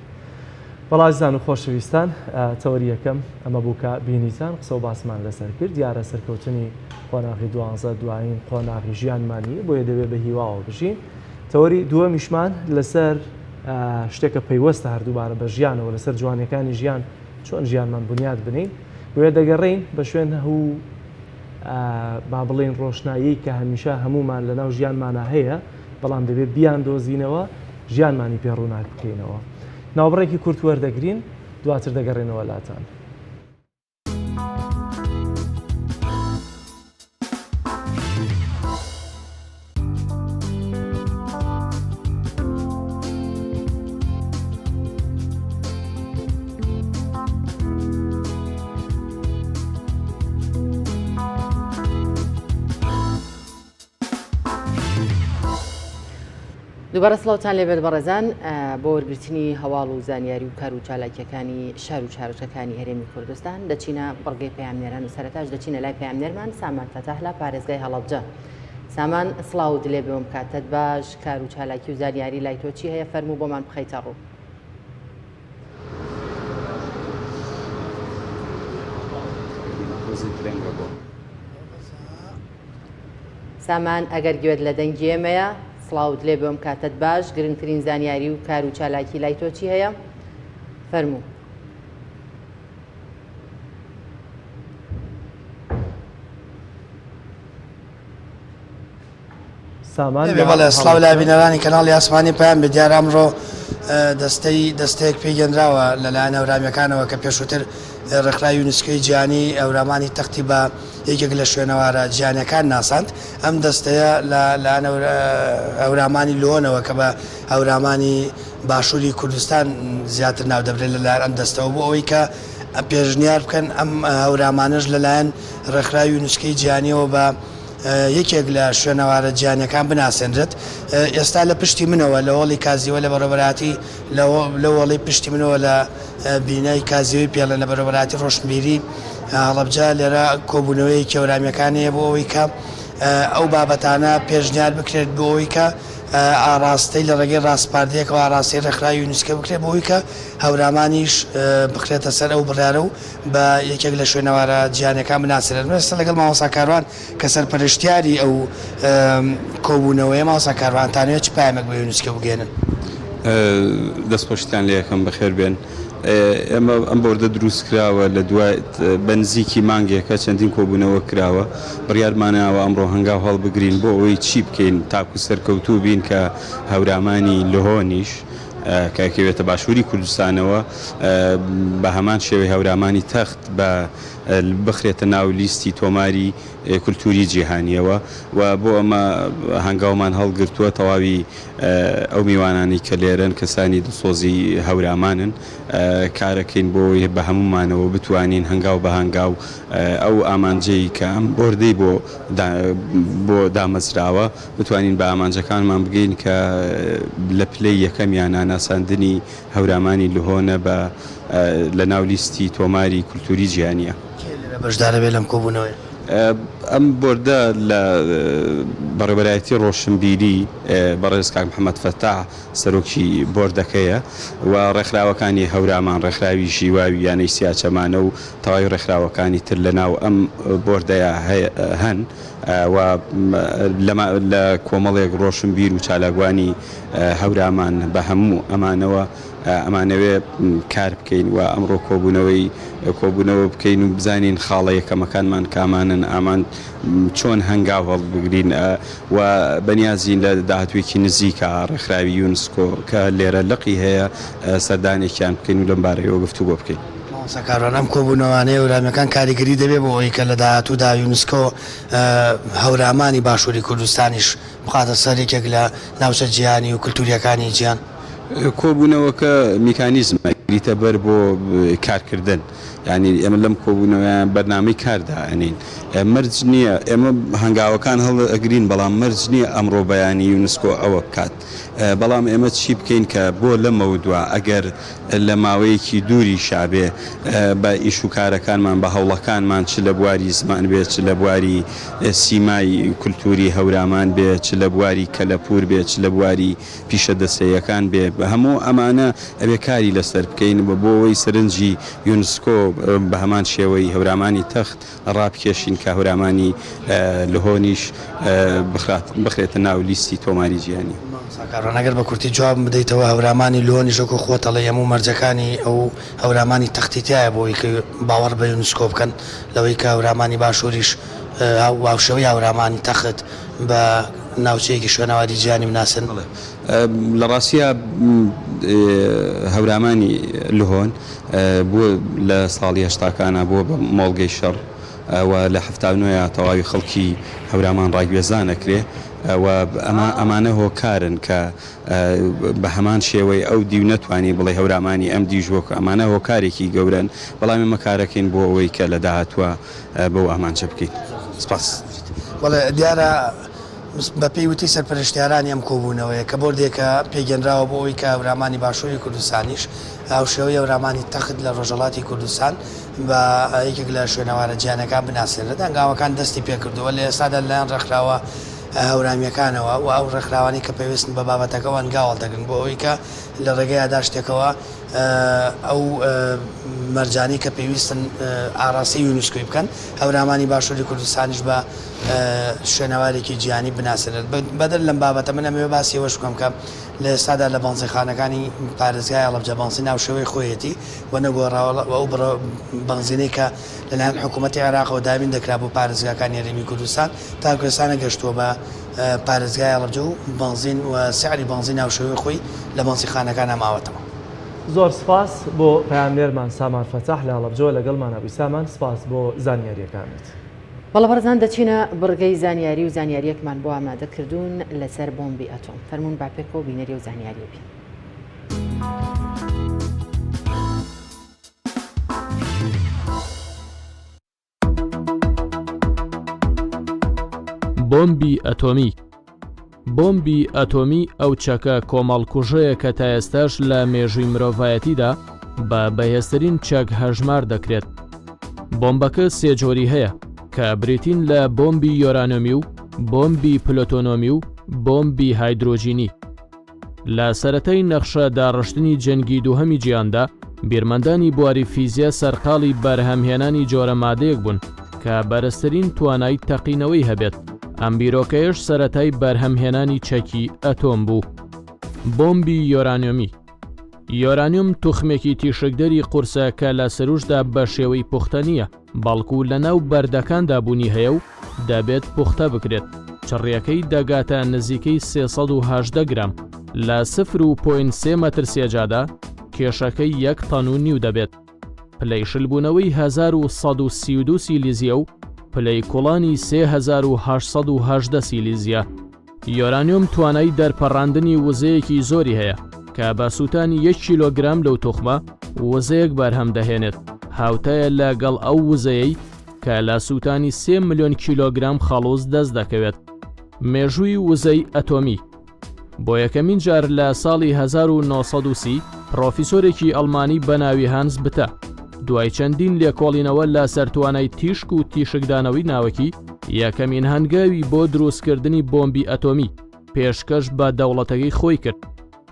بەڵێ ئازیزان و خۆشەویستان تەوەری یەکەم ئەمە بوو کە بینیتان قسە و باسمان لەسەر کرد دیارە سەرکەوتنی قۆناغی دوانزە دوایین قۆناغی ژیانمان نییە بۆیە دەبێ بە هیواوە بژین تەوەری دووەمیشمان لەسەر شتێکە پەیوەستە هەردووبارە بە ژیانەوە لەسەر جوانیەکانی ژیان چۆن ژیانمان بنیات بنین بۆیە دەگەڕێین بە شوێن هەو با بڵێین ڕۆشنایی کە هەمیشە هەمومان لەناو ژیانمانە هەیە بەڵام دەبێت بیان دۆزینەوە ژیانمانی پێ ڕووناک بکەینەوە ناوبڕێکی کورت وەردەگرین دواتر دەگەڕێنەوە لاتان. دووبارە سڵاوتان لێبێت بەڕێزان بۆ وەرگرتنی هەواڵ و زانیاری و کار و چالاکیەکانی شار و شارۆچکەکانی هەرێمی کوردستان دەچینە بڕگەی پەیامنێران و سەرەتاش دەچینە لای پەیامنێرمان سامان فەتاح لە پارێزگای هەڵەبجە. سامان سڵاوت لێ بێ کاتت باش کار و چالاکی و زانیاری لای تۆ چی هەیە فەرموو بۆمان بخەیتە ڕوو. سامان ئەگەر گوێت لە دەنگی ئێمەیە سڵاوت لێ بێم کاتت باش گرنگترین زانیاری و کار و چالاکی لای تۆ چی هەیە فەرموو. سامان لە بەڵێ سڵاو لە هەڵەبجە. بینەرانی کەناڵی ئاسمانی پەیام بێ دیارە ئەمڕۆ دەستەی دەستەیەک پێگەنراوە لەلایەن هەورامیەکانەوە کە پێشووتر ڕێکخراوی یونسکۆی جیهانی هەورامانی تەختی بە یەکێک لە شوێنەوارە جیهانیەکان ناساند ئەم دەستەیە لە لایەن هەورامانی لۆنەوە کە بە هەورامانی باشووری کوردستان زیاتر ناودەبرێت لەلایەن ئەم دەستەوە بۆ ئەوەی کە پێشنیار بکەن ئەم هەورامانەش لەلایەن ڕێکخراوی یونسکۆی جیهانیەوە بە یەکێک لە شوێنەوارە جیهانیەکان بناسێنرێت. ئێستا لە پشتی منەوە لە هۆڵی کازیوە لە بەڕێوەبەرایەتی لەو هۆڵەی پشتی منەوە لە بینای کازیوەی پێڵێن لە بەڕێوەبەرایەتی ڕۆشنبیری هەڵەبجە لێرە کۆبوونەوەیەکی هەورامیەکان هەیە بۆ ئەوەی کە ئەو بابەتانە پێشنیار بکرێت بۆ ئەوەی کە ئاڕاستەی لە ڕێگەی ڕاسپاردەیەکەوە ئاڕاستەی ڕێکخراوی یونسکۆ بکرێت بۆ ئەوەی کە هەورامانیش بخرێتە سەر ئەو بڕیارە و بە یەکێک لە شوێنەوارە جیهانیەکان بناسرێت. من ئێستا لەگەڵ مامۆستا کاروان کە سەرپەرشتیاری ئەو کۆبوونەوەیە، مامۆستا کاروان تانەوێت چ پەیامێک بە یونسکۆ بگەیەنن؟ دەستخۆشیتان لێ ئەکەم بەخێر بێن. ئێمە ئەم بۆردە دروست کراوە لە دوای بە نزیکی مانگێکە چەندین کۆبوونەوە کراوە بڕیارماناوە ئەمڕۆ هەنگاو هەڵبگرین بۆ ئەوەی چی بکەین تاکو سەرکەوتوو بین کە هەورامانی لهۆنیش کە ئەکەوێتە باشووری کوردستانەوە بە هەمان شێوەی هەورامانی تەخت بە بخرێتە ناو لیستی تۆماری کولتووری جیهانییەوە و بۆ ئەمە هەنگاومان هەڵگرتووە تەواوی ئەو میوانانەی کە لێرەن کەسانی دڵسۆزی هەورامانن کارەکەین بۆ ئەوەی بە هەموومانەوە بتوانین هەنگاو بە هەنگاو ئەو ئامانجەی کە ئەم بۆردەی بۆ بۆ دامەزراوە بتوانین بە ئامانجەکانمان بگەین کە لە پلەی یەکەمیانا ناساندنی هەورامانی لهۆنە بە لە ناو لیستی تۆماری کولتووری جیهانییە. کێ لێرە بەشدارە بێ لەم کۆبوونەوەیە؟ ئەم بۆردە لە بەڕێوەبەرایەتی ڕۆشنبیری بەڕێز کاک محەمەد فەتاح سەرۆکی بۆردەکەیە و ڕێکخراوەکانی هەورامان، ڕێکخراوی ژیواوی یانەی سیاچەمانە و تەواوی ڕێکخراوەکانی تر لە ناو ئەم بۆردەیا هەن. و لە کۆمەڵێک ڕۆشنبیر و چالاکوانی هەورامان بە هەموو ئەمانەوە ئەمانەوێ کار بکەین و ئەمڕۆ کۆبوونەوەی کۆبوونەوە بکەین و بزانین خاڵە یەکەمەکانمان کامانن ئامان چۆن هەنگاو هەڵبگرین و بەنیازین لە داهاتوویەکی نزیکا ڕێکخراوی یونسکۆ کە لێرە لقی هەیە سەردانێکیان بکەین و لەم بارەیەوە گفتوگۆ بکەین. مامۆستا کاروان، ئەم کۆبوونەوانەی هەورامییەکان کاریگەری دەبێت بۆ ئەوەی کە لە داهاتوودا یونسکۆ هەورامانی باشووری کوردستانیش بخاتە سەر یەکێک لە ناوچە جیهانی و کلتورییەکانی جیهان؟ کۆبوونەوەکە میکانیزمە گریتە بەر بۆ کارکردن، یانی ئێمە لەم کۆبوونەوەیان بەرنامەی کار دائەنێین، مەرج نییە ئێمە هەنگاوەکان هەڵئەگرین، بەڵام مەرج نییە ئەمڕۆ بەیانی یونسکۆ ئەوە بکات، بەڵام ئێمە چی بکەین کە بۆ لەمەودوا ئەگەر لە ماوەیەکی دووریشا بێ بە ئیش و کارەکانمان، بە هەوڵەکانمان چ لە بواری زمان بێ، چ لە بواری سیمای کولتووری هەورامان بێ، چ لە بواری کەلەپوور بێ، چ لە بواری پیشە دەستەییەکان بێ، هەموو ئەمانە ئەبێ کاری لەسەر بکەین بۆ ئەوەی سەرنجی یونسکۆ بە هەمان شێوەی هەورامانی تەخت ڕابکێشین کە هەورامانی لهۆنیش بخرێتە ناو لیستی تۆماری جیهانی. مامۆستا کاروان ئەگەر بە کورتی جوابم بدەیتەوە هەورامانی لهۆنیش وەکو خۆت ئەڵێی هەموو مەرجەکانی ئەو هەورامانی تەختی تیایە بۆ ئەوەی کە باوەڕ بە یونسکۆ بکەن لەوەی کە هەورامانی باشووریش هاوشێوەی هەورامانی تەخت بە ناوچەیەکی شوێنەواری جیهانی بناسن؟ بەڵێ لە ڕاستیا هەورامانی لهۆن بووە لە ساڵی هەشتاکانا بووە بە مۆڵگەی شەڕ و لە 79 یا تەواوی خەڵکی هەورامان ڕاگوێزان ئەکرێ و ئەمە ئەمانە هۆکارن کە بە هەمان شێوەی ئەو دیو نەتوانی بڵێ هەورامانی ئەم دیش وەک ئەمانە هۆکارێکی گەورەن بەڵام ئێمە کارەکەین بۆ ئەوەی کە لە داهاتووە بەو ئامانجە بگەین. سپاس. بەڵێ دیارە. بەپێی وتەی سەرپەرشتیارانی ئەم کۆبوونەوەیە کە بۆردێکە پێکهێنراوە بۆ ئەوەی کە هەورامانی باشووری کوردستانیش هاوشێوەی هەورامانی تەخت لە ڕۆژهەڵاتی کوردستان بە یەکێک لە شوێنەوارە جیهانیەکان بناسێنرێت، هەنگاوەکان دەستی پێکردووە لە ئێستادا لەلایەن ڕێکخراوە هەورامییەکانەوە و ئەو ڕێکخراوانەی کە پەیوەستن بە بابەتەکەوە هەنگاو هەڵدەگرن بۆ ئەوەی کە لە ڕێگەی یاداشتێکەوە ئەو مەرجانەی کە پێویستن ئاڕاستەی یونسکۆی بکەن، هەورامانی باشووری کوردستانیش بە شوێنەوارێکی جیهانی بناسێنرێت. بەدەر لەم بابەتە من ئەمەوێ باسی ئەوەش بکەم کە لە ئێستادا لە بەنزینخانەکانی پارێزگای هەڵەبجە بەنزین هاوشێوەی خۆیەتی و نەگۆڕاوە و ئەو بڕە بەنزینەی کە لەلایەن حکوومەتی عێراقەوە دابین دەکرا بۆ پارێزگاکانی هەرێمی کوردستان تاکو ئێستا نەگەشتووە بە پارێزگای هەڵەبجە و بەنزین و سعری بەنزین هاوشێوەی خۆی لە بەنزینخانەکانا ماوەتەوە. زۆر سپاس بۆ پەیامنێرمان سامان فەتاح لە هەڵەبجەوە لەگەڵمانا بووی سامان سپاس بۆ زانیارییەکانت. بەڵێ بەڕێزان دەچینە بڕگەی زانیاری و زانیاریەکمان بۆ ئامادە کردوون لەسەر بۆمبی ئەتۆم فەرموون با پێکەوە بینەری ئەو زانیاریە بین. بۆمبی ئەتۆمی بۆمبی ئەتۆمی ئەو چەکە کۆمەڵکوژەیە کە تا ئێستاش لە مێژووی مرۆڤایەتیدا بە بەهێزترین چەک هەژمار دەکرێت. بۆمبەکە سێ جۆری هەیە کە بریتین لە بۆمبی یۆرانۆمی و بۆمبی پلۆتۆنۆمی و بۆمبی هایدرۆجینی. لە سەرەتای نەخشە داڕشتنی جەنگی دووهەمی جیهاندا، بیرمەندانی بواری فیزیا سەرقاڵی بەرهەمهێنانی جۆرە مادەیەک بوون کە بەرزترین توانای تەقینەوەی هەبێت، ئەم بیرۆکەیەش سەرەتای بەرهەمهێنانی چەکی ئەتۆم بوو. بۆمبی یۆرانیۆمی یۆرانیۆم توخمێکی تیشکدەری قورسە کە لە سروشتدا بە شێوەی پوختە نییە، بەڵکو لەناو بەردەکاندا بوونی هەیە و دەبێت پوختە بکرێت، چڕییەکەی دەگاتە نزیکەی 318 گرام، لە سفر و point سێ مەتر سێجادا کێشەکەی یەک تەن و نیو دەبێت. پلەی شلبوونەوەی 1132 سیلیزیە و پلەی کوڵانی 3818 سیلیزیە. یۆرانیۆم توانای دەرپەڕاندنی وزەیەکی زۆری هەیە کە بە سووتانی یەک کیلۆگرام لەو توخمە وزەیەک بەرهەم دەهێنێت هاوتایە لە گەڵ ئەو وزەیەی کە لە سووتانی سێ ملیۆن کیلۆگرام خەڵوز دەست دەکەوێت. مێژووی وزەی ئەتۆمی بۆ یەکەمین جار لە ساڵی 1930 پڕۆفیسۆرێکی ئەڵمانی بە ناوی هانس بتە دوای چەندین لێکۆڵینەوە لە سەر توانای تیشک و تیشکدانەوەی ناوەکی یەکەمین هەنگاوی بۆ دروستکردنی بۆمبی ئەتۆمی پێشکەش بە دەوڵەتەکەی خۆی کرد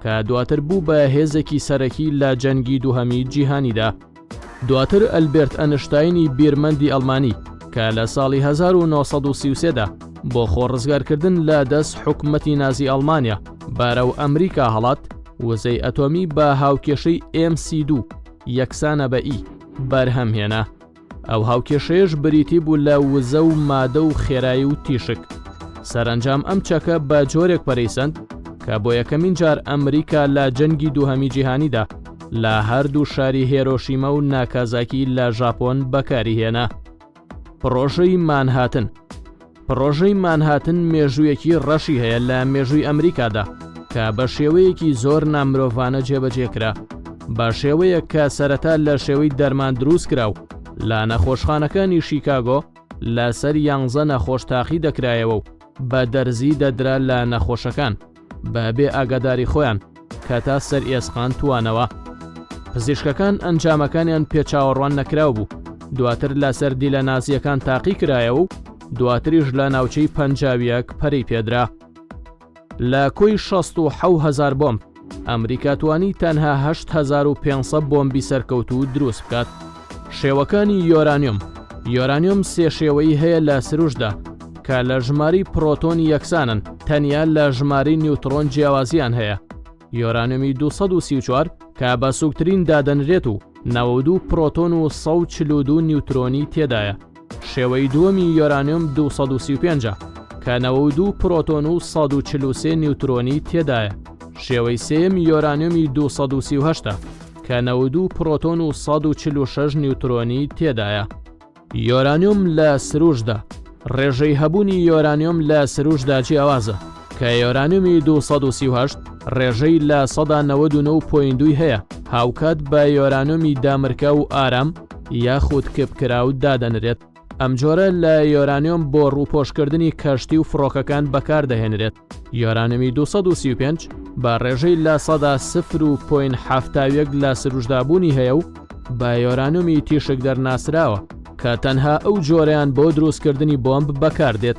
کە دواتر بوو بە هێزێکی سەرەکی لە جەنگی دووهەمی جیهانیدا. دواتر ئەلبێرت ئەنشتاینی بیرمەندی ئەڵمانی کە لە ساڵی 1933 دا بۆ خۆ ڕزگارکردن لە دەست حکومەتی نازی ئەڵمانیا بەرەو ئەمریکا هەڵات، وزەی ئەتۆمی بە هاوکێشەی MC2 یەکسانە بە E بەرهەم هێنا. ئەو هاوکێشەیەش بریتی بوو لە وزە و مادە و خێرایی و تیشک. سەرەنجام ئەم چەکە بە جۆرێک پەرەی سەند کە بۆ یەکەمین جار ئەمریکا لە جەنگی دووهەمی جیهانیدا لە هەردوو شاری هێرۆشیما و ناکازاکی لە ژاپۆن بەکاری هێنا. پڕۆژەی مانهاتن پڕۆژەی مانهاتن مێژوویەکی ڕەشی هەیە لە مێژووی ئەمریکادا کە بە شێوەیەکی زۆر نامرۆڤانە جێبەجێ کرا بە شێوەیەک کە سەرەتا لە شێوەی دەرمان دروست کرا و لە نەخۆشخانەکانی شیکاگۆ لەسەر یانزە نەخۆش تاقی دەکرایەوە و بە دەرزی دەدرا لە نەخۆشەکان بە بێ ئاگاداری خۆیان کە تا سەر ئێسقان توانەوە. پزیشکەکان ئەنجامەکانیان پێ چاوەڕوان نەکراو بوو، دواتر لەسەر دیلە نازییەکان تاقی کرایەوە و دواتریش لە ناوچەی پەنجاویەک پەرەی پێدرا. لە کۆی 67000 بۆمب، ئەمریکا توانی تەنها 8500 بۆمبی سەرکەوتوو دروست بکات. شێوەکانی یۆرانیۆم یۆرانیۆم سێ شێوەی هەیە لە سروشتدا کە لە ژمارەی پرۆتۆن یەکسانن تەنیا لە ژمارەی نیوتڕۆن جیاوازیان هەیە. یۆرانیۆمی 234 کە بە سووکترین دادەنرێت و 92 پرۆتۆن و 142 نیوترۆنی تێدایە. شێوەی دووەمی یۆرانیۆم 235 ە کە 92 پرۆتۆن و 143 نیوترۆنی تێدایە. شێوەی سێیەمی یۆرانیۆمی 238 ە کە 92 پرۆتۆن و 146 نیوترۆنی تێدایە. یۆرانیۆم لە سروشتدا ڕێژەی هەبوونی یۆرانیۆم لە سروشتدا جیاوازە کە یۆرانیۆمی 238 ڕێژەی لە سەدا 99 point دووی هەیە هاوکات بە یۆرانیۆمی دامرکاو و ئارام یاخود کپکراو دادەنرێت. ئەم جۆرە لە یۆرانیۆم بۆ ڕووپۆشکردنی کەشتی و فڕۆکەکان بەکاردەهێنرێت. یۆرانیۆمی 235 بە ڕێژەی لە سەدا سفر و point 71 لە سروشدا بوونی هەیە و بە یۆرانیۆمی تیشکدەر ناسراوە کە تەنها ئەو جۆرەیان بۆ دروستکردنی بۆمب بەکاردێت.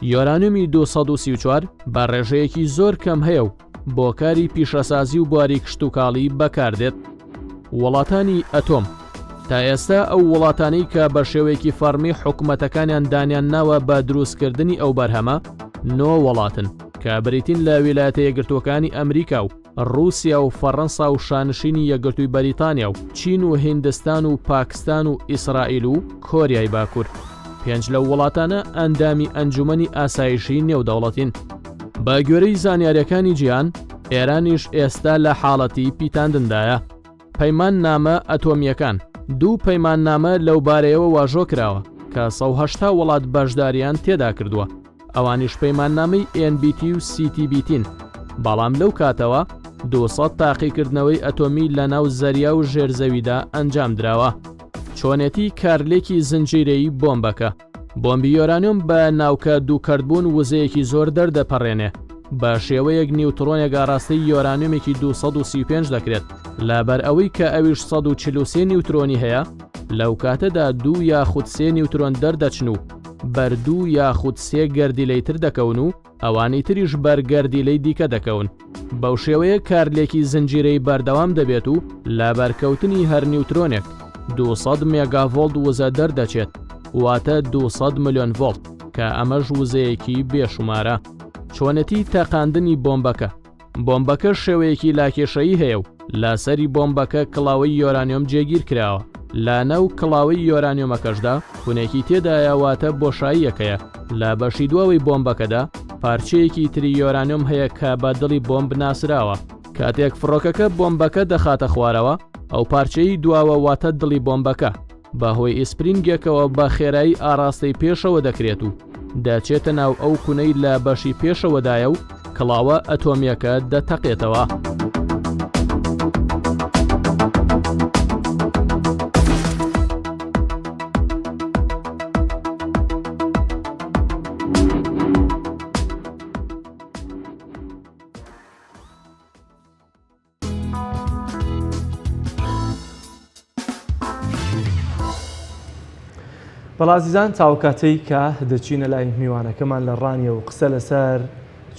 یۆرانیۆمی 234 بە ڕێژەیەکی زۆر کەم هەیە و بۆ کاری پیشەسازی و بواری کشتوکاڵی بەکاردێت. وڵاتانی ئەتۆم تا ئێستا ئەو وڵاتانەی کە بە شێوەیەکی فەڕمی حکومەتەکانیان دانیان ناوە بە دروستکردنی ئەو بەرهەمە نۆ وڵاتن کە بریتین لە ویلایەتە یەکگرتووەکانی ئەمریکا و ڕووسیا و فەڕەنسا و شانشینی یەکگرتووی بەریتانیا و چین و هیندستان و پاکستان و ئیسرائیل و کۆریای باکوور. پێنج لەو وڵاتانە ئەندامی ئەنجومەنی ئاسایشی نێودەوڵەتین. بە گوێرەی زانیاریەکانی جیهان، ئێرانیش ئێستا لە حاڵەتی پیتاندندایە. پەیماننامە ئەتۆمییەکان، دوو پەیماننامە لەوبارەیەوە واژۆ کراوە کە 180 وڵات بەشداریان تێدا کردووە، ئەوانیش پەیماننامەی NPT و CTBT ن، بەڵام لەو کاتەوە 200 تاقیکردنەوەی ئەتۆمی لەناو زەریا و ژێر زەویدا ئەنجامدراوە. چۆنێتی کارلێکی زنجیرەیی بۆمبەکە. بۆمبی یۆرانیۆم بە ناوکە دووکەرتبوون وزەیەکی زۆر دەردەپەڕێنێ، بە شێوەیەک نیوتڕۆنێک ئاراستەی یۆرانیۆمێکی 235 دەکرێت، لەبەر ئەوەی کە ئەویش 143 نیوترۆنی هەیە، لەو کاتەدا دوو یاخود سێ نیوترۆن دەردەچن و بەر دوو یاخود سێ گەردیلەی تر دەکەون و ئەوانی تریش بەر گەردیلەی دیکە دەکەون. بەو شێوەیە کارلێکی زنجیرەی بەردەوام دەبێت و لە بەرکەوتنی هەر نیوترۆنێک 200 مێگاڤۆڵت وزە دەردەچێت، واتە 200 ملیۆن ڤۆڵت، کە ئەمەش وزەیەکی بێشومارە. چۆنێتی تەقاندنی بۆمبەکە. بۆمبەکە شێوەیەکی لاکێشەیی هەیە و لە سەری بۆمبەکە کڵاوەی یۆرانیۆم جێگیر کراوە. لە ناو کڵاوەی یۆرانیۆمەکەشدا کونێکی تێدایە واتە بۆشاییەک هەیە. لە بەشی دواوەی بۆمبەکەدا پارچەیەکی تری یۆرانیۆم هەیە کە بە دڵی بۆمب ناسراوە. کاتێک فڕۆکەکە بۆمبەکە دەخاتە خوارەوە، ئەو پارچەی دواوە واتە دڵی بۆمبەکە، بە هۆی ئیسپرینگێکەوە بە خێرایی ئاڕاستەی پێشەوە دەکرێت و دەچێتە ناو ئەو کونەی لە بەشی پێشەوەدایە و کڵاوە ئەتۆمییەکە دەتەقێتەوە. بەڵ ئازیزان تاوکاتەی کە دەچینە لای میوانەکەمان لە ڕانیە و قسە لەسەر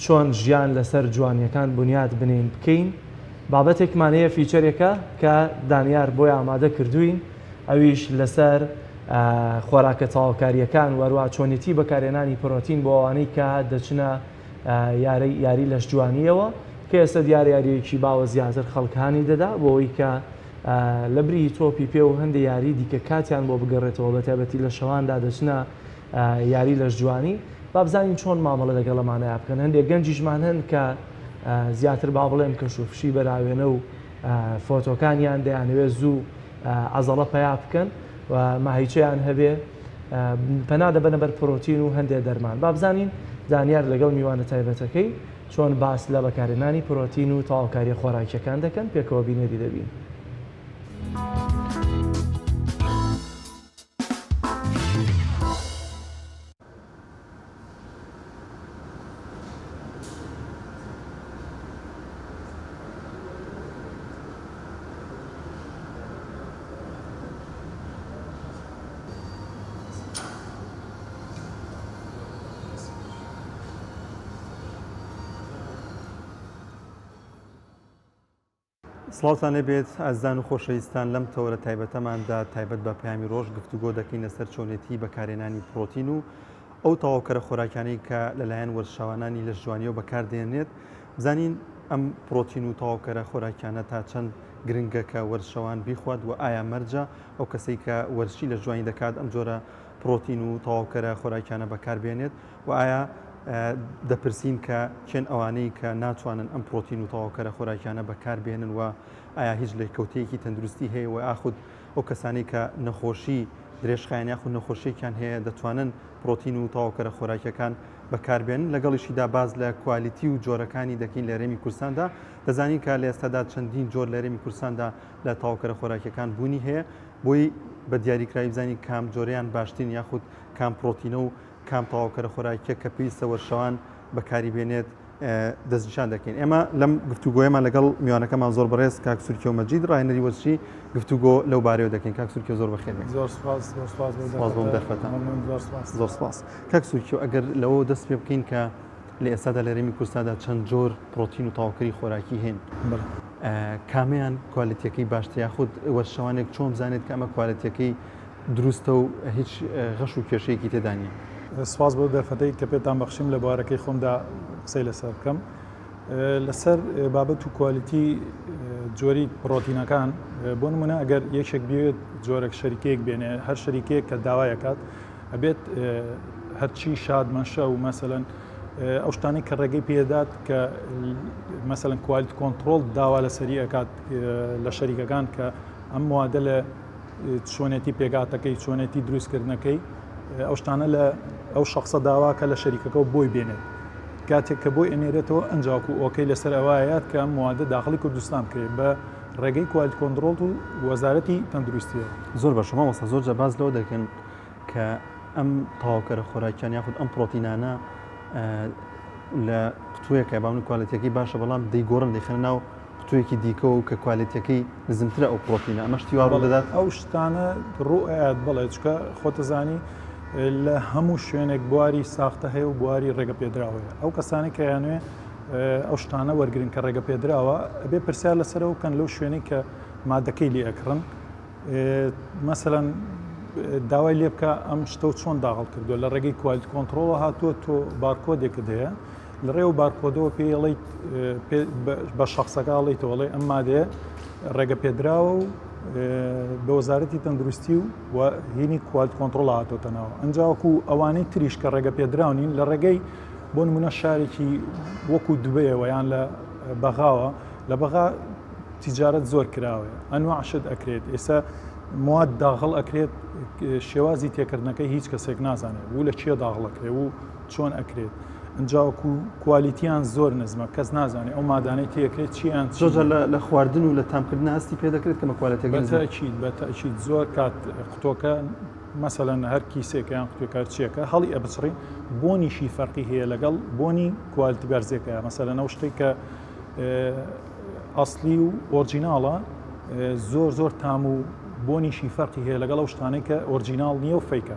چۆن ژیان لەسەر جوانیەکان بنیات بنین بکەین بابەتێکمان هەیە feature ێکە کە دانیار بۆی ئامادە کردوین ئەویش لەسەر خۆراکە تەواوکاریەکان وەروە چۆنیەتی بەکارهێنانی پرۆتین بۆ ئەوانەی کە دەچنە یاری یاری لەشجوانیەوە کە ئێستا دیارە یاریەکی باوە زیاتر خەڵک هانی دەدا بۆ ئەوەی کە لە بری تۆپی پێ و هەندێک یاری دیکە کاتیان بۆ بگەڕێتەوە بە تایبەتی لە شەواندا دەچنە یاری لەشجوانی با بزانین چۆن مامەڵە لەگەڵ ئەمانەیا بکەن هەندێک گەنجیشمان هەن کە زیاتر با بڵێم کەش و فشی بەراوێنە و فۆتۆکانیان دەیانەوێت زوو عەزەڵە پەیا بکەن و ماهیچەیان هەبێ پەنا دەبەنە بەر پرۆتین و هەندێ دەرمان. با بزانین زانیار لەگەڵ میوانە تایبەتەکەی چۆن باس لە بەکارهێنانی پرۆتین و تەواوکارییە خۆراکییەکان دەکەن، پێکەوە بینەری دەبین. سڵاوتان لێبێت ئازیزان و خۆشەویستان لەم تەوەرە تایبەتەماندا تایبەت بە پەیامی ڕۆژ گفتوگۆ دەکەین لەسەر چۆنێتی بەکارهێنانی پرۆتین و ئەو تەواوکەرە خۆراکیانەی کە لەلایەن وەرزشەوانانی لەشجوانیەوە بەکاردێنرێت بزانین ئەم پرۆتین و تەواوکەرە خۆراکیانە تا چەند گرنگە کە وەرزشەوان بیخوات و ئایا مەرجە ئەو کەسەی کە وەرزشی لەشجوانی دەکات ئەم جۆرە پرۆتین و تەواوکەرە خۆراکیانە بەکاربێنێت و ئایا دەپرسین کە کێن ئەوانەی کە ناتوانن ئەم پرۆتین و تەواوکەرە خۆراکیانە بەکاربێنن و ئایا هیچ لێکەوتەیەکی تەندروستی هەیە و یاخود ئەو کەسانەی کە نەخۆشی درێژخایەن یاخود نەخۆشیەکیان هەیە دەتوانن پرۆتین و تەواوکەرە خۆراکیەکان بەکاربێنن لەگەڵیشیدا باس لە کوالیتی و جۆرەکانی دەکەین لە هەرێمی کوردستاندا دەزانین کە لە ئێستادا چەندین جۆر لە هەرێمی کوردستاندا لە تەواوکەرە خۆراکیەکان بوونی هەیە بۆی. بە دیاریکراوی بزانین کام جۆرەیان باشترین یاخود کام پرۆتینە و کام تەواوکەرە خۆراکیە کە پێویستە وەرزشەوان بەکاری بێنێت دەستنیشان دەکەین. ئێمە لەم گفتوگۆیەمان لەگەڵ میوانەکەمان زۆر بەڕێز کاک سورکیۆ مەجید ڕاهێنەری وەرزشی گفتوگۆ لەو بارەیەوە دەکەین. کاک سورکیۆ زۆر بەخێر بێن. زۆر سپاس، زۆر سپاس بۆ سپاس بۆ دەرفەتە. مەمنون، زۆر سپاس. زۆر سپاس. کاک سورکیۆ ئەگەر لەوەوە دەست پێ بکەین کە لە ئێستادا لە هەرێمی کوردستاندا چەند جۆر پرۆتین و تەواوکەری خۆراکی هەن، بەڵێ. کامیان کوالێتیەکەی باشترە یاخود وەرزشەوانێک چۆن بزانێت کە ئەمە کوالێتیەکەی دروستە و هیچ غەش و کێشەیەکی تێدا نییە. سوپاس بۆ دەرفەتەی کە پێتان بەخشیم لە بوارەکەی خۆمدا قسەی لەسەر بکەم. لەسەر بابەت و کوالیتی جۆری پرۆتینەکان بۆ نمونە ئەگەر یەکێک بێت جۆرەک شەریکەیەک بێنێ هەر شەریکەیەک کە داوایەکات ئەبێت هەرچی شادمەشە و مەسەلەن ئەو شتانەی کە ڕێگەی پێدات کە مەسەلەن quality control داوا لەسەری ئەکات لە شەریکەکان کە ئەم موادە لە چۆنێتی پێکهاتەکەی، چۆنێتی دروستکردنەکەی، ئەو شتانە لە ئەو شەخسە داواکە لە شەریکەکەەوە بۆی بێنێت. کاتێک کە بۆی ئەنێرێتەوە ئەنجاکو okay لەسەر ئەوایات کە ئەم موادە داخڵی کوردستان بکرێت بە ڕێگەی quality control و وەزارەتی تەندروستیەوە. زۆر باشە مامۆستا زۆر جار باس لەوە دەکەن کە ئەم تەواوکەرە خۆراکیان یاخود ئەم پرۆتینانە لە قوتوویەکە با بڵێین کوالێتیەکەی باشە بەڵام دەیگۆڕن دەیخەنە ناو قوتوویەکی دیکەوە و کە کوالێتیەکەی نزمترە ئەو پرۆتینە ئەمە شتی وا ڕوو دەدات؟ ئەو شتانە ڕوو ئەیات بەڵێ چونکە خۆتەزانی لە هەموو شوێنێک بواری ساختە هەیە و بواری ڕێگە پێدراو هەیە ئەو کەسانەی کە یانوێ ئەو شتانە وەرگن کە ڕێگە پێدراوە ئەبێ پرسیار لەسەرەوە بکەن لەو شوێنەی کە مادەکەی لێ ئەکڕن مەسەلەن داوای لێ بکە ئەم شتە و چۆن داغڵ کردووە لە ڕێگەی quality control ەوە هاتووە تۆ بارکۆدێکت هەیە لە ڕێ و بارکۆدەوە پێی ئەڵێیت بە شخصەکە ئەڵێیتەوە ئەڵێ ئەم مادەیە ڕێگە پێدراوە و بە وەزارەتی تەندروستی و هینی quality control هاتۆتە ناوە ئەنجاوەکو ئەوانەی تریش کە ڕێگە پێدراو نین لە ڕێگەی بۆ نمونە شارێکی وەکو دوبەیەوە یان لە بەغاوە لە بەغا تیجارەت زۆر کراوەیە ئەنواع شت ئەکرێت ئێستا مواد داغڵ ئەکرێت شێوازی تێکردنەکەی هیچ کەسێک نازانێت و لە چیە داغڵ ئەکرێت و چۆن ئەکرێت ئەنجاوەکو کوالیتیان زۆر نزمە کەس نازانێت ئەو مادانەی تێکرێت چیان زۆر جار لە خواردن و لە تامکردن هەستی پێ دەکرێت کە کوالێتیەکە نزمە. بەتەئکید بەتەئکید زۆر کات قوتۆکە مەسەلەن هەر کیسێکە یان قوتێکە هەرچیەکە هەڵی ئەبچڕی بۆنیشی فەرقی هەیە لەگەڵ بۆنی کوالیتی بەرزێکە مەسەلەن ئەو شتێک کە ئەسلی و ئۆرجیناڵە زۆر زۆر تام و بۆنیشی فەرقی هەیە لەگەڵ ئەو شتانەی کە ئۆرجیناڵ نییە و فەیکە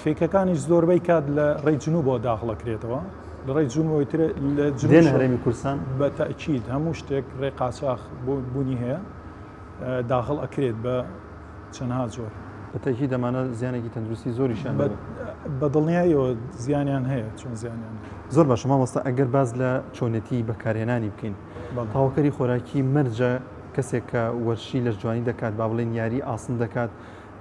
فیکەکانیش زۆربەی کات لە ڕێی جنوبەوە داخڵەکرێتەوە لە ڕێی جنوبەوەی تر لە جنوب هەرێمی کوردستان بە تەئکید هەموو شتێک ڕێ قاچاخ بۆ بوونی هەیە داخڵ ئەکرێت بە چەندها جۆر. بە تەئکید ئەمانە زیانێکی تەندروستی زۆریشیان دەبێت. بە دڵنیاییەوە زیانیان هەیە چۆن زیانیان هەیە. زۆر باشە مامۆستا ئەگەر باس لە چۆنێتی بەکارهێنانی بکەین تەواوکەری خۆراکی مەرجە کەسێک کە وەرزشی لەشجوانی دەکات با بڵێین یاری ئاسن دەکات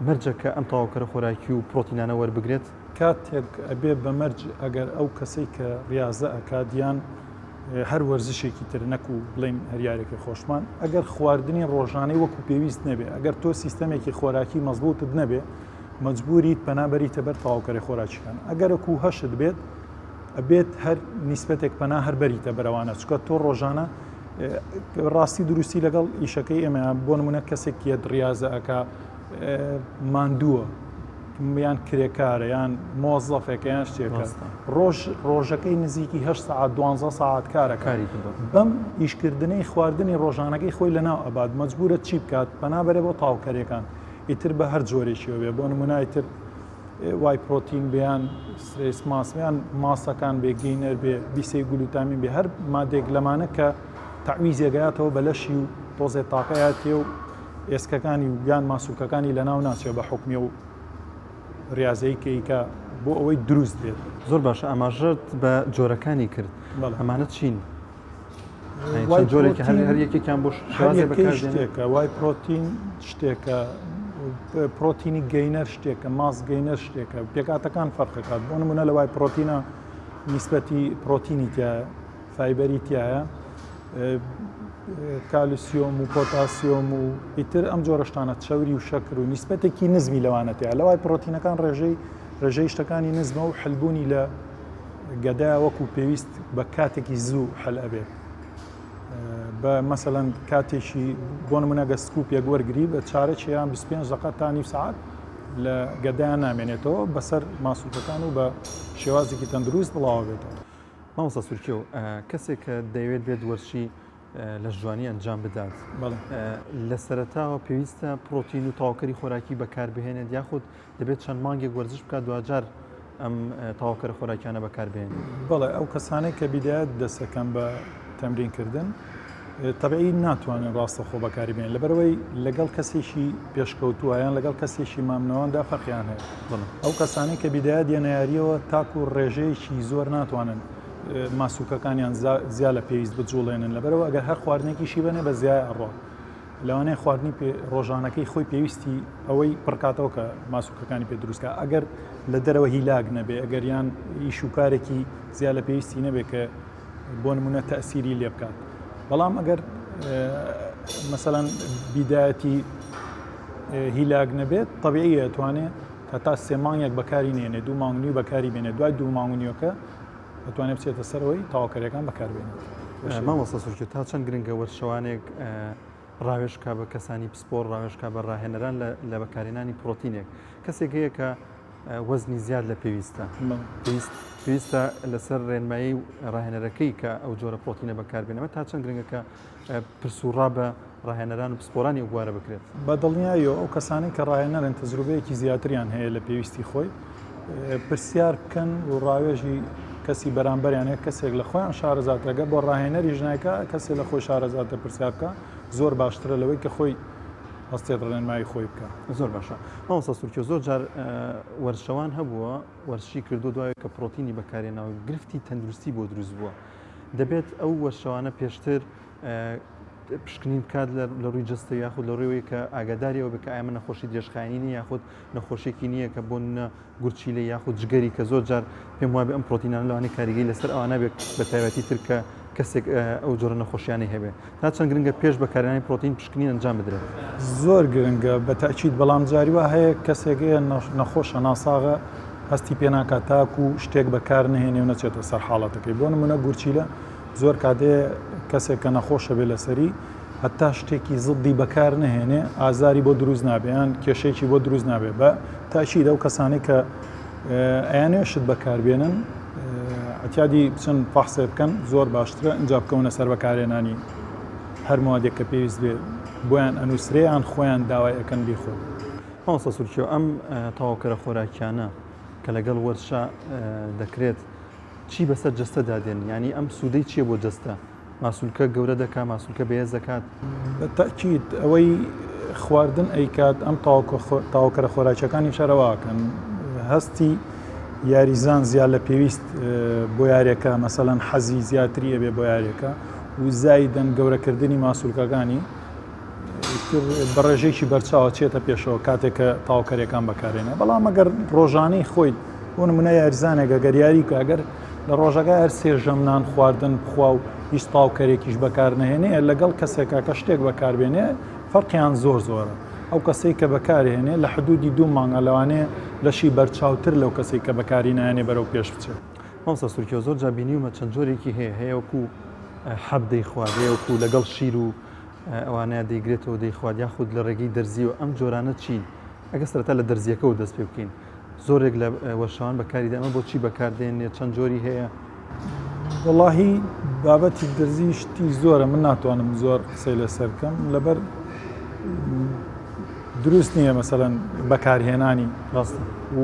مەرجە کە ئەم تەواوکەرە خۆراکی و پرۆتینانە وەربگرێت؟ کاتێک ئەبێ بە مەرج ئەگەر ئەو کەسەی کە ڕیازە ئەکات یان هەر وەرزشێکی تر نەکو بڵێین هەر یارێکی خۆشمان ئەگەر خواردنی ڕۆژانەی وەکو پێویست نەبێ ئەگەر تۆ سیستەمێکی خۆراکی مەزبوتت نەبێ مەجبوریت پەنا بەریتە بەر تەواوکەرە خۆراکیەکان ئەگەرەکو هەشت بێت ئەبێت هەر نیسبەتێک پەنا هەر بەریتە بەرەوانە چکە تۆ ڕۆژانە ڕاستی دروستی لەگەڵ ئیشەکەی ئێمە بۆ نمونە کەسێک یەت ڕاضە ئەک ماندووە یان کرێکارە یان مۆزەفێکە یان شتێکە ڕۆژ ڕۆژەکەی نزیکی هه سعات دوانزە سعات کارەکاری بەم ئیشکردنەی خواردنی ڕۆژانەکەی خۆی لەناو ئەبات مەجبورە چی بکات پەنابەرێ بۆ تاوکەرەکان ئیتر بە هەر جۆرێکیەوە بێ بۆ نمونای تر whey protein بیان stress mass یان ماسەکان بێ gainer بێ بیسەی glutamine بێ هەر مادێک لەمانە کە تەعویزێگاتەوە بە لەشی و تۆزێ تاقەیاتێ و ئێسکەکانی و یان ماسولکەکانی لەناو ناچێ بە حوکمی و ریازەی کە ئیکا بۆ ئەوەی دروست بێت. زۆر باشە ئاماژەت بە جۆرەکانی کرد ئەمانە چین؟ چەند جۆرێکی هەر هەر یەکێکیان بۆ شێوازێک بەکاردێنن؟ شتێکە whey protein شتێکە پرۆتینی gainer شتێکە mass gainer شتێکە پێکاتەکان فەرقەکات بۆ نمونە لە whey protein ە نیسبەتی پرۆتینی تایە فایبەری تایە کالسیۆم و پۆتاسیۆم و ئیتر ئەم جۆرە شتانە چەوری و شەکر و نیسبەتێکی نزمی لەوانە تیا لە whey پرۆتینەکان ڕێژەی ڕێژەی شتەکانی نزمە و حلبوونی لە گەدە وەکو پێویست بە کاتێکی زوو حل ئەبێت. بە مەسەلەن کاتێکی بۆ نمونە گە scoop ێک وەرگری بە چارەکی یان 25 دقە تا نیو سعات لە گەدایان نامێنێتەوە بەسەر ماسولکەکان و بە شێوازێکی تەندروست بڵاوە بێتەوە. مامۆستا سورکێو کەسێک کە دەیەوێت بێت وەرزشی لەشجوانی ئەنجام بدات لە سەرەتاوە پێویستە پرۆتین و تەواوکەری خۆراکی بەکاربهێنێت یاخود دەبێت چەند مانگێک وەرزش بکات دواجار ئەم تەواوکەرە خۆراکیانە بەکاربهێنێت؟ بەڵێ ئەو کەسانەی کە بیدایەت دەستەکەن بە تەمرین کردن تەبعی ناتوانن ڕاستەخۆ بەکاری بێن لەبەرەوەی لەگەڵ کەسێکی پێشکەوتووە یان لەگەڵ کەسێکی مامنەوەندا فەرقیان هەیە ئەو کەسانەی کە بیدایەت دێنە یاریەوە تاکو ڕێژەیەکی زۆر ناتوانن ماسوولکەکانیان زیا لە پێویست بجوڵێنن لەبەرەوە ئەگەر هەر خواردنێکیشی بەنێ بە زیای ئەڕۆ لەوانەیە خواردنی ڕۆژانەکەی خۆی پێویستی ئەوەی پڕکاتەوە کە ماسوولکەکانی پێ دروستکە ئەگەر لە دەرەوە هیلاک نەبێ ئەگەر یان ئیش و کارێکی زیا لە پێویستی نەبێ کە بۆ نمونە تەسیری لێ بکات بەڵام ئەگەر مەسەلەن بیدایەتی هیلاک نەبێت طبیعیە توانێت هەتا سێ مانگێک بەکاری نێنێ دوو مانگ نیو بەکاری بێنێ دوای دوو مانگ نیوەکە دەتوانێت بچێتە سەرەوەی تەواوکەریەکان بەکاربێنێت. مامۆستا سورکیۆ تا چەند گرنگە وەرزشەوانێک ڕاوێژ بکا بە کەسانی پسپۆڕ ڕاوێژ بکا بە ڕاهێنەران لە بەکارهێنانی پرۆتینێک کەسێک هەیە کە وەزنی زیاد لە پێویستە پێویستە لەسەر ڕێنمایی ڕاهێنەرەکەی کە ئەو جۆرە پرۆتینە بەکاربێنەوە تا چەند گرنگە کە پرس و ڕا بە ڕاهێنەران و پسپۆرانی ئەو بوارە بکرێت. بە دڵنیاییەوە ئەو کەسانەی کە ڕاهێنەرن تەجروبەیەکی زیاتریان هەیە لە پێویستی خۆی پرسیار بکەن و ڕاوێژی کەسی بەرامبەریان هەیە کەسێک لە خۆیان شارەزاترە گەر بۆ ڕاهێنەریش نایکا کەسێ لە خۆی شارەزاتر پرسیار بکە زۆر باشترە لەوەی کە خۆی هەستێت ڕێنمایی خۆی بکە. زۆر باشە مامۆستا سورکیۆ زۆر جار وەرزشەوان هەبووە وەرزشی کردووە دوای کە پرۆتینی بەکارهێناوە گرفتی تەندروستی بۆ دروست بووە دەبێت ئەو وەرزشەوانە پێشتر پشکنین بکات لە ڕووی جەستە یاخود لە ڕووی کە ئاگاداری ئەوە بێت کە ئایا من نەخۆشی درێژخایەنی نییە یاخود نەخۆشیێکی نییە کە بۆ نمونە گورچیلە یاخود جگەری کە زۆر جار پێم وابێ ئەم پرۆتینانە لەوانەیە کاریگەری لەسەر ئەوانە بێت بە تایبەتی تر کە کەسێک ئەو جۆرە نەخۆشیانەی هەبێ تا چەند گرنگە پێش بەکارهێنانی پرۆتین پشکنین ئەنجام بدرێت؟ زۆر گرنگە بە تەئکید بەڵام جاری وا هەیە کەسێک هەیە نەخۆشە ناساغە هەستی پێ ناکات تاکو شتێک بەکار نەهێنێ و نەچێتە سەر حاڵەتەکەی بۆ نمونە گورچیلە زۆر کات هەیە کەسێک کە نەخۆشە بێ لەسەری هەتا شتێکی زدی بەکار نەهێنێ ئازاری بۆ دروست نابێ یان کێشەیەکی بۆ دروست نابێ بە تاکید ئەو کەسانەی کە ئەیانەوێت شت بەکاربێنن ئەتیادی بچن فەحسێ بکەن زۆر باشترە اینجا بکەونە سەر بەکارهێنانی هەر موادێک کە پێویست بێ بۆیان ئەنووسرێ یان خۆیان داوای ئەکەن بیخۆن. مامۆستا سورکیۆ ئەم تەواوکەرە خۆراکیانە کە لەگەڵ وەرزشا دەکرێت چی بەسەر جەستەدا دێن یانی ئەم سوودەی چییە بۆ جەستە ماسولکە گەورە دەکات ماسولکە بەهێز دەکات؟ بە تەئکید ئەوەی خواردن ئەیکات ئەم تەواوکەرە خۆراکیەکانیش هەر ئەوە ئەکەن هەستی یاریزان زیاد لە پێویست بۆ یاریەکە مەسەلەن حەزی زیاتری ئەبێ بۆ یاریەکە و زایدەن گەورەکردنی ماسولکەکانی بە ڕێژەیەکی بەرچاوە چێتە پێشەوە کاتێک کە تاوکەرەکان بەکارێنە بەڵام ئەگەر ڕۆژانەی خۆی بۆ نمونە یاریزانێک ئەگەر یاری کە ئەگەر لە ڕۆژەکە هەر سێ ژەم نان خواردن بخوا و هیچ تاوکەرێکیش بەکار نەهێنێ لەگەڵ کەسێکا کە شتێک بەکاربێنێ فەرقیان زۆر زۆرە ئەو کەسەی کە بەکارهێنێ لە حدودی دوو مانگە لەوانەیە لەشی بەرچاوتر لەو کەسەی کە بەکاری نایەنێ بەرەو پێش بچێت. مامۆستا سورکیۆ زۆر جار بینیومە چەند جۆرێکی هەیە هەیە وەکو حەب دەیخوات هەیە وەکو لەگەڵ شیر و ئەوانەیە دەیگرێتەوە دەیخوات یاخود لە ڕێگەی دەرزیەوە ئەم جۆرانە چین ئەگەر سەرەتا لە دەرزیەکەوە دەست پێ بکەین زۆرێک لە وەرشەوان بەکاری دێن ئەمە بۆچی بەکاردێنێ چەند جۆری هەیە؟ وەڵاهی بابەتی دەرزی شتی زۆرە من ناتوانم زۆر قسەی لەسەر بکەم لەبەر دروست نییە مەسەلەن بەکارهێنانی ڕاستە و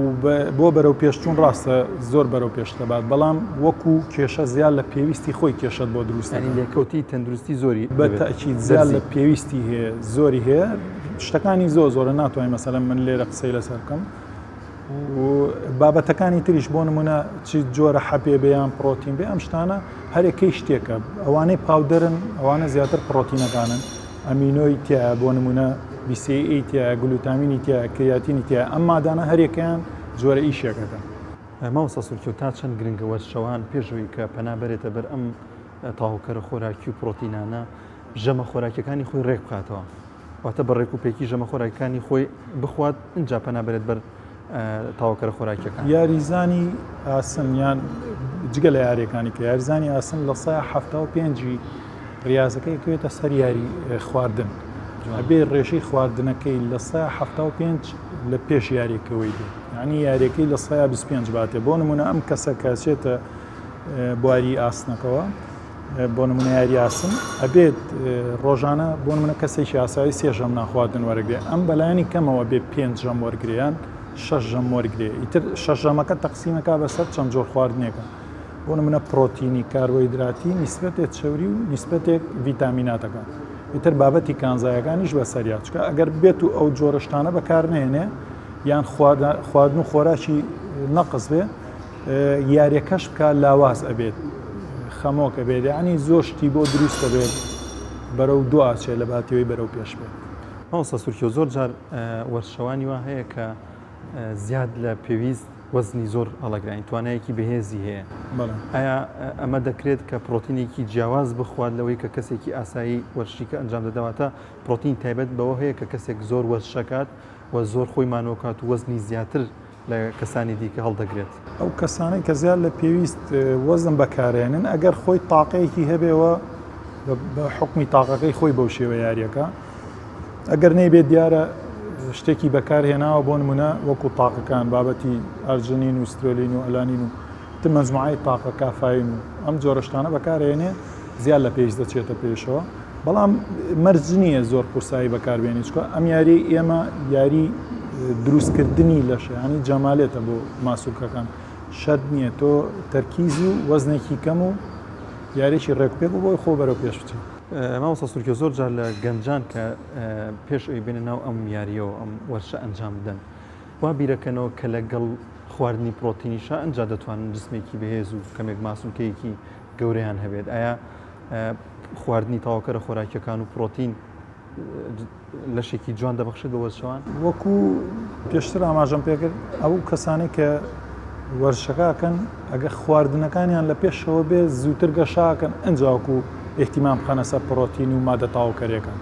بۆ بەرەو پێشچوون ڕاستە زۆر بەرەو پێش دەبات بەڵام وەکو کێشە زیاد لە پێویستی خۆی کێشەت بۆ دروست ینی لێکەوتی تەندروستی زۆری بە تەئکید زیاد لە پێویستی هەیە زۆری هەیە شتەکانی زۆر زۆرە ناتوانین مەسەلەن من لێرە قسەی لەسەر بکەم و بابەتەکانی تریش بۆ نمونە چی جۆرە حەپێ بێ یان پرۆتین بێ ئەم شتانە هەرێکەی شتێکە ئەوانەی powder ن ئەوانە زیاتر پرۆتینەکانن ئەمینۆی تایە بۆ نمونە BCAA تایە گلوتامینی تایە کریاتینی تایە ئەم مادانە هەرێکیان جۆرە ئیشێکەکەن. مامۆستا سورکیۆ تا چەند گرنگە وەرزشەوان پێش ئەوەی کە پەنا بەرێتە بەر ئەم تەواوکەرە خۆراکی و پرۆتینانە ژەمە خۆراکیەکانی خۆی ڕێک بخاتەوە واتە بە ڕێک و پێکی ژەمە خۆراکەکانی خۆی بخوات ئینجا پەنا بەرێت بەر تەواوکەرە خۆراکیەکان. یاریزانی ئاسن یان جگە لە یاریەکانی کە یاریزانی ئاسن لە سەیا 75 ی. ڕیازەکەی ئەکەوێتە سەر یاری خواردن ئەبێ ڕێژەی خواردنەکەی لە 75 لە پێش یاریەکەوەی بێت یعنی یاریەکەی لە 25 باتێ بۆ نمونە ئەم کەسە کە چێتە بواری ئاسنەکەوە بۆ نمونە یاری ئاسن ئەبێت ڕۆژانە بۆ نمونە کەسێکی ئاسایی سێ ژەم ناخواردن وەرەگرێ ئەم بەلایانی کەمەوە بێ پێنج ژەم وەرگریان شەش ژەم وەرگێ ئیتر شەش ژەمەکە تەقسیمەکە بەسەر چەند جۆر خواردنێکە بۆ نمونە پرۆتینی کاربۆهیدراتی نیسبەتێک چەوری و نیسبەتێک ڤیتامیناتەکە ئیتر بابەتی کانزایەکانیش بەسەریا چکە ئەگەر بێت و ئەو جۆرە شتانە بەکار نێنێ یان خواردن و خۆراکی نەقس بێ یاریەکەش بکە لاواز ئەبێت خەمۆک ئەبێت یعنی زۆر شتی بۆ دروست دەبێت بەرەو دواچێ لە باتیەوەی بەرەو پێش بێت. مامۆستا سورکیۆ زۆر جار وەرزشەوانی وا هەیە کە زیاد لە پێویست وەزنی زۆر هەڵەگرانی توانایەکی بەهێزی هەیە ئایا ئەمە دەکرێت کە پرۆتینێکی جیاواز بخوات لەوەی کە کەسێکی ئاسایی وەرزشیکە ئەنجام دەدەواتە پرۆتین تایبەت بەوە هەیە کە کەسێک زۆر وەرزشەکات و زۆر خۆی مانۆکات و وەزنی زیاتر لە کەسانی دیکە هەڵدەگرێت. ئەو کەسانەی کە زیاد لە پێویست وەزن بەکارێنن ئەگەر خۆی تاقەیەکی هەبێەوە بە حکمی تاقەکەی خۆی بەو شێوە یاریەکە ئەگەر نەیبێت دیارە شتێکی بەکارهێناوە بۆ نمونە وەکو تاقەکان بابەتی ئەرجنین و سترۆلین و ئەلانین و تر مەجموعەی تاقە کافاین و ئەم جۆرە شتانە بەکارهێنێ زیاد لە پێویست دەچێتە پێشەوە بەڵام مەرج نییە زۆر قورسایی بەکاربێنی چکە ئەم یاری ئێمە یاری دروستکردنی لەشە ینی جەمالێتە بۆ ماسولکەکان شەرت نییە تۆ تەرکیز و وەزنێکی کەم و یاریی ڕێکوپێک و بۆی خۆ بەرەو پێش بچێت. مامۆستا سورکیۆ زۆر جار لە گەنجان کە پێش ئەوی بێنە ناو ئەم یاریەوە ئەم وەرشە ئەنجام بدەن وا بیرەکەنەوە کە لەگەڵ خواردنی پرۆتینیشا ئەنجا دەتوانن جسمێکی بەهێز و کەمێک ماسولکەیەکی گەورەیان هەبێت ئایا خواردنی تەواوکەرە خۆراکیەکان و پرۆتین لەشێکی جوان دەبەخشێت بە وەرزشەوان؟ وەکو پێشتر ئاماژەم پێکرد ئەو کەسانەی کە وەرزشەکەکەن ئەگە خواردنەکانیان لە پێشەوە بێ زووتر گەشاکەن ئەنجاوەکو ئیهتیمام بخەنە سەر پرۆتین و مادە تەواوکەرەکان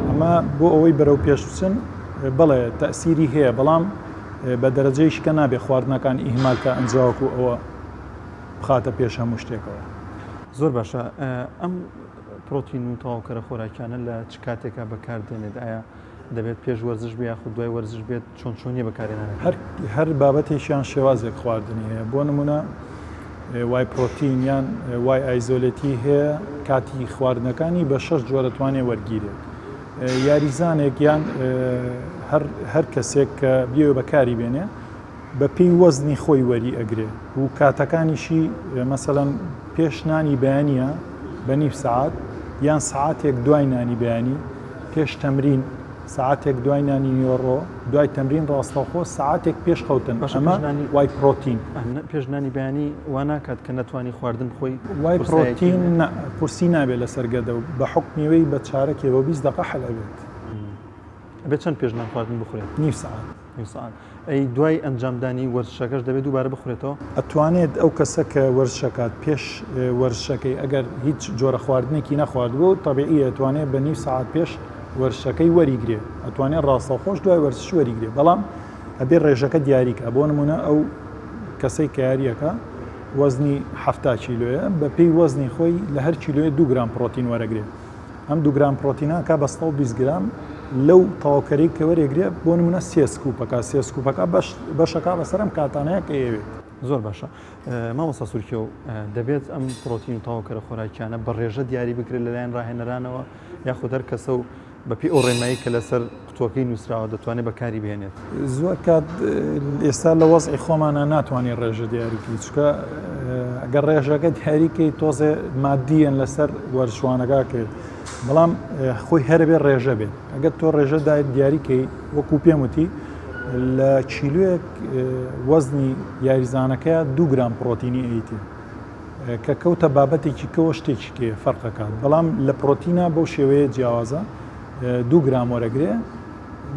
ئەمە بۆ ئەوەی بەرەو پێش بچن بەڵێ تەسیری هەیە بەڵام بە دەرەجەیش کە نابێ خواردنەکان ئیهمال کە ئەنجاوەکو ئەوە بخاتە پێش هەموو شتێکەوە. زۆر باشە ئەم پرۆتین و تەواوکەرە خۆراکیانە لە چ کاتێکا بەکار دێنێت؟ ئایا دەبێت پێش وەرزش بێ یاخود دوای وەرزش بێت؟ چۆن چۆنیە بەکارهێنانەکەی؟ هەر هەر بابەتێکیان شێوازێک خواردنی هەیە بۆ نمونە whey protein یان whey isolate ی هەیە کاتی خواردنەکانی بە شەش جۆرە توانێ وەرگیرێت یاریزانێک یان هەر هەر کەسێک کە بیەوێ بەکاری بێنێ بە پێی وەزنی خۆی وەری ئەگرێ و کاتەکانیشی مەسەلەن پێش نانی بەیانە بە نیو سەعات یان سەعاتێک دوای نانی بەیانی پێش تەمرین سەعاتێک دوای نانی نیوەڕۆ دوای تەمرین ڕاستەوخۆ سەعاتێک پێش خەوتن باشە ئەمە پێش نانی whey protein پێش نانی بەیانی وا ناکات کە نەتوانی خواردن بخۆی وای قورسایەکی پرۆتین هەبێت؟ نا قورسی نابێت لەسەر گەدە و بە حوکمی وەی بە چارەکێ بۆ 20 دەقە حەل ئەبێت. ئەبێت چەند پێش نان خواردن بخورێت؟ نیو سەعات. نیو سەعات. ئەی دوای ئەنجامدانی وەرزشەکەش دەبێت دووبارە بخورێتەوە؟ ئەتوانێت ئەو کەسە کە وەرزشەکات پێش وەرزشەکەی ئەگەر هیچ جۆرە خواردنێکی نەخواردبوو تەبیعیە ئەتوانێت بە نیو سەعات پێش وەرزشەکەی وەریگرێ ئەتوانێت ڕاستەوخۆش دوای وەرزش وەریگرێ بەڵام ئەبێ ڕێژەکە دیاریکا بۆ نمونە ئەو کەسەی کە یاریەکە وەزنی 70 کیلۆیە بە پێی وەزنی خۆی لە هەر کیلۆیە دوو گرام پرۆتین وەرەگرێ ئەم دوو گرام پرۆتینە ئەکا بە 120 گرام لەو تەواوکەرەی کە وەرێگرێ بۆ نمونە سێ scoop ەکە سێ scoop ەکە بەش بەشەکە بەسەر ئەم کاتانەیە کە ئەیەوێت. زۆر باشە مامۆستا سورکیۆ دەبێت ئەم پرۆتین و تەواوکەرە خۆراکیانە بە ڕێژە دیاری بکرێت لەلایەن ڕاهێنەرانەوە یاخود هەر کەسە و بەپێی ئەو ڕێنمایی کە لەسەر قوتووەکەی نووسراوە دەتوانێت بەکاری بهێنێت؟ زۆر کات ئێستا لە وەزعی خۆمانە ناتوانانی ڕێژە دیاریکەی چکە ئەگەر ڕێژەکە دیاریکەی تۆزێ مادیەن لەسەر وەرزشوانەکە کرد بەڵام خۆی هەربێ ڕێژە بێت ئەگەر تۆ ڕێژە دایت دیاریکەی وەکو پێم وتی لە کیلوێک وەزنی یاریزانەکە دو گرام پرۆتینی ئەیتێ کە کەوتە بابەتێکی کەوە شتێکی کێ فەرقەکات بەڵام لە پرۆتینا بەو شێوەیە جیاوازە دو گرام وەرەگرێ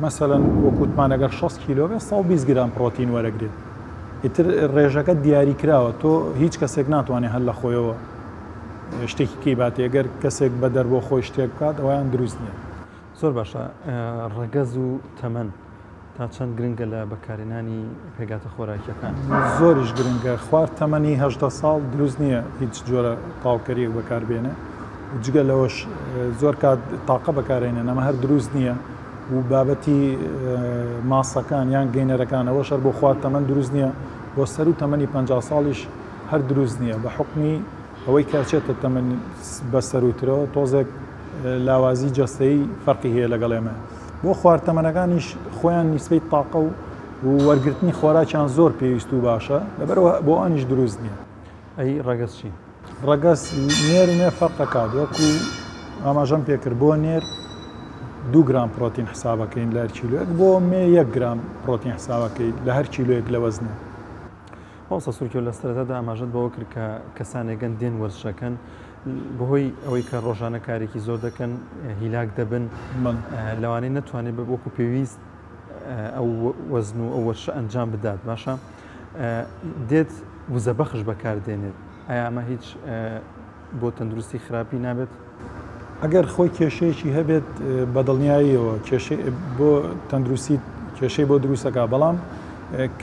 مەسەلەن وەکوتمان ئەگەر 60 کیلۆ بێ 120 گرام پرۆتین وەرەگرێت ئیتر ڕێژەکە دیاری کراوە تۆ هیچ کەسێک ناتوانێت هەر لە خۆیەوە شتێکی کەی باتێ گەر کەسێک بە دەر بۆ خۆی شتێک بکات ئەویان دروست نییە. زۆر باشە ڕەگەز و تەمەن تا چەند گرنگە لە بەکارهێنانی پێکهاتە خۆراکیەکان؟ زۆریش گرنگە خوار تەمەنی 18 ساڵ دروست نییە هیچ جۆرە تاوکەریەک بەکاربێنێ. جگە لەوەش زۆر کات تاقە بەکارێنن ئەمە هەر دروست نییە و بابەتی ماسەکان یان gainer ەکان ئەوەش هەر بۆ خوار تەمەن دروست نییە بۆ سەروو تەمەنی 50 ساڵیش هەر دروست نییە بە حوکمی ئەوەی کە ئەچێتە تەمەن بە سەرووترەوە تۆزێک لاوازی جەستەیی فەرقی هەیە لەگەڵ ئێمە بۆ خوار تەمەنەکانیش خۆیان نیسبەی تاقە و وەرگرتنی خۆراکیان زۆر پێویست و باشە لەبەرئەوە بۆ ئەوانیش دروست نییە. ئەی ڕەگەز چی؟ ڕەگەز نێر و مێ فەرق ئەکات وەکو ئاماژەم پێکرد بۆ نێر دوو گرام پرۆتین حسابەکەین لە هەر کیلۆیەک بۆ مێ یەک گرام پرۆتین حسابەکەی لە هەر کیلۆیەک لە وەزنە. مامۆستا سورکیۆ لە سەرەتادا ئاماژەت بەوە کرد کە کەسانێکن دێن وەرزشەکەن بەهۆی ئەوەی کە ڕۆژانە کارێکی زۆر دەکەن هیلاک دەبن لەوانەیە نەتوانێت وەکو پێویست ئەو وەزن و ئەو وەرشە ئەنجام بدات باشە دێت وزە بەخش بەکاردێنێت ئایا ئەمە هیچ بۆ تەندروستی خراپی نابێت؟ ئەگەر خۆی کێشەیەکی هەبێت بە دڵنیاییەوە کێشەی بۆ تەندروستی کێشەی بۆ دروستەکە بەڵام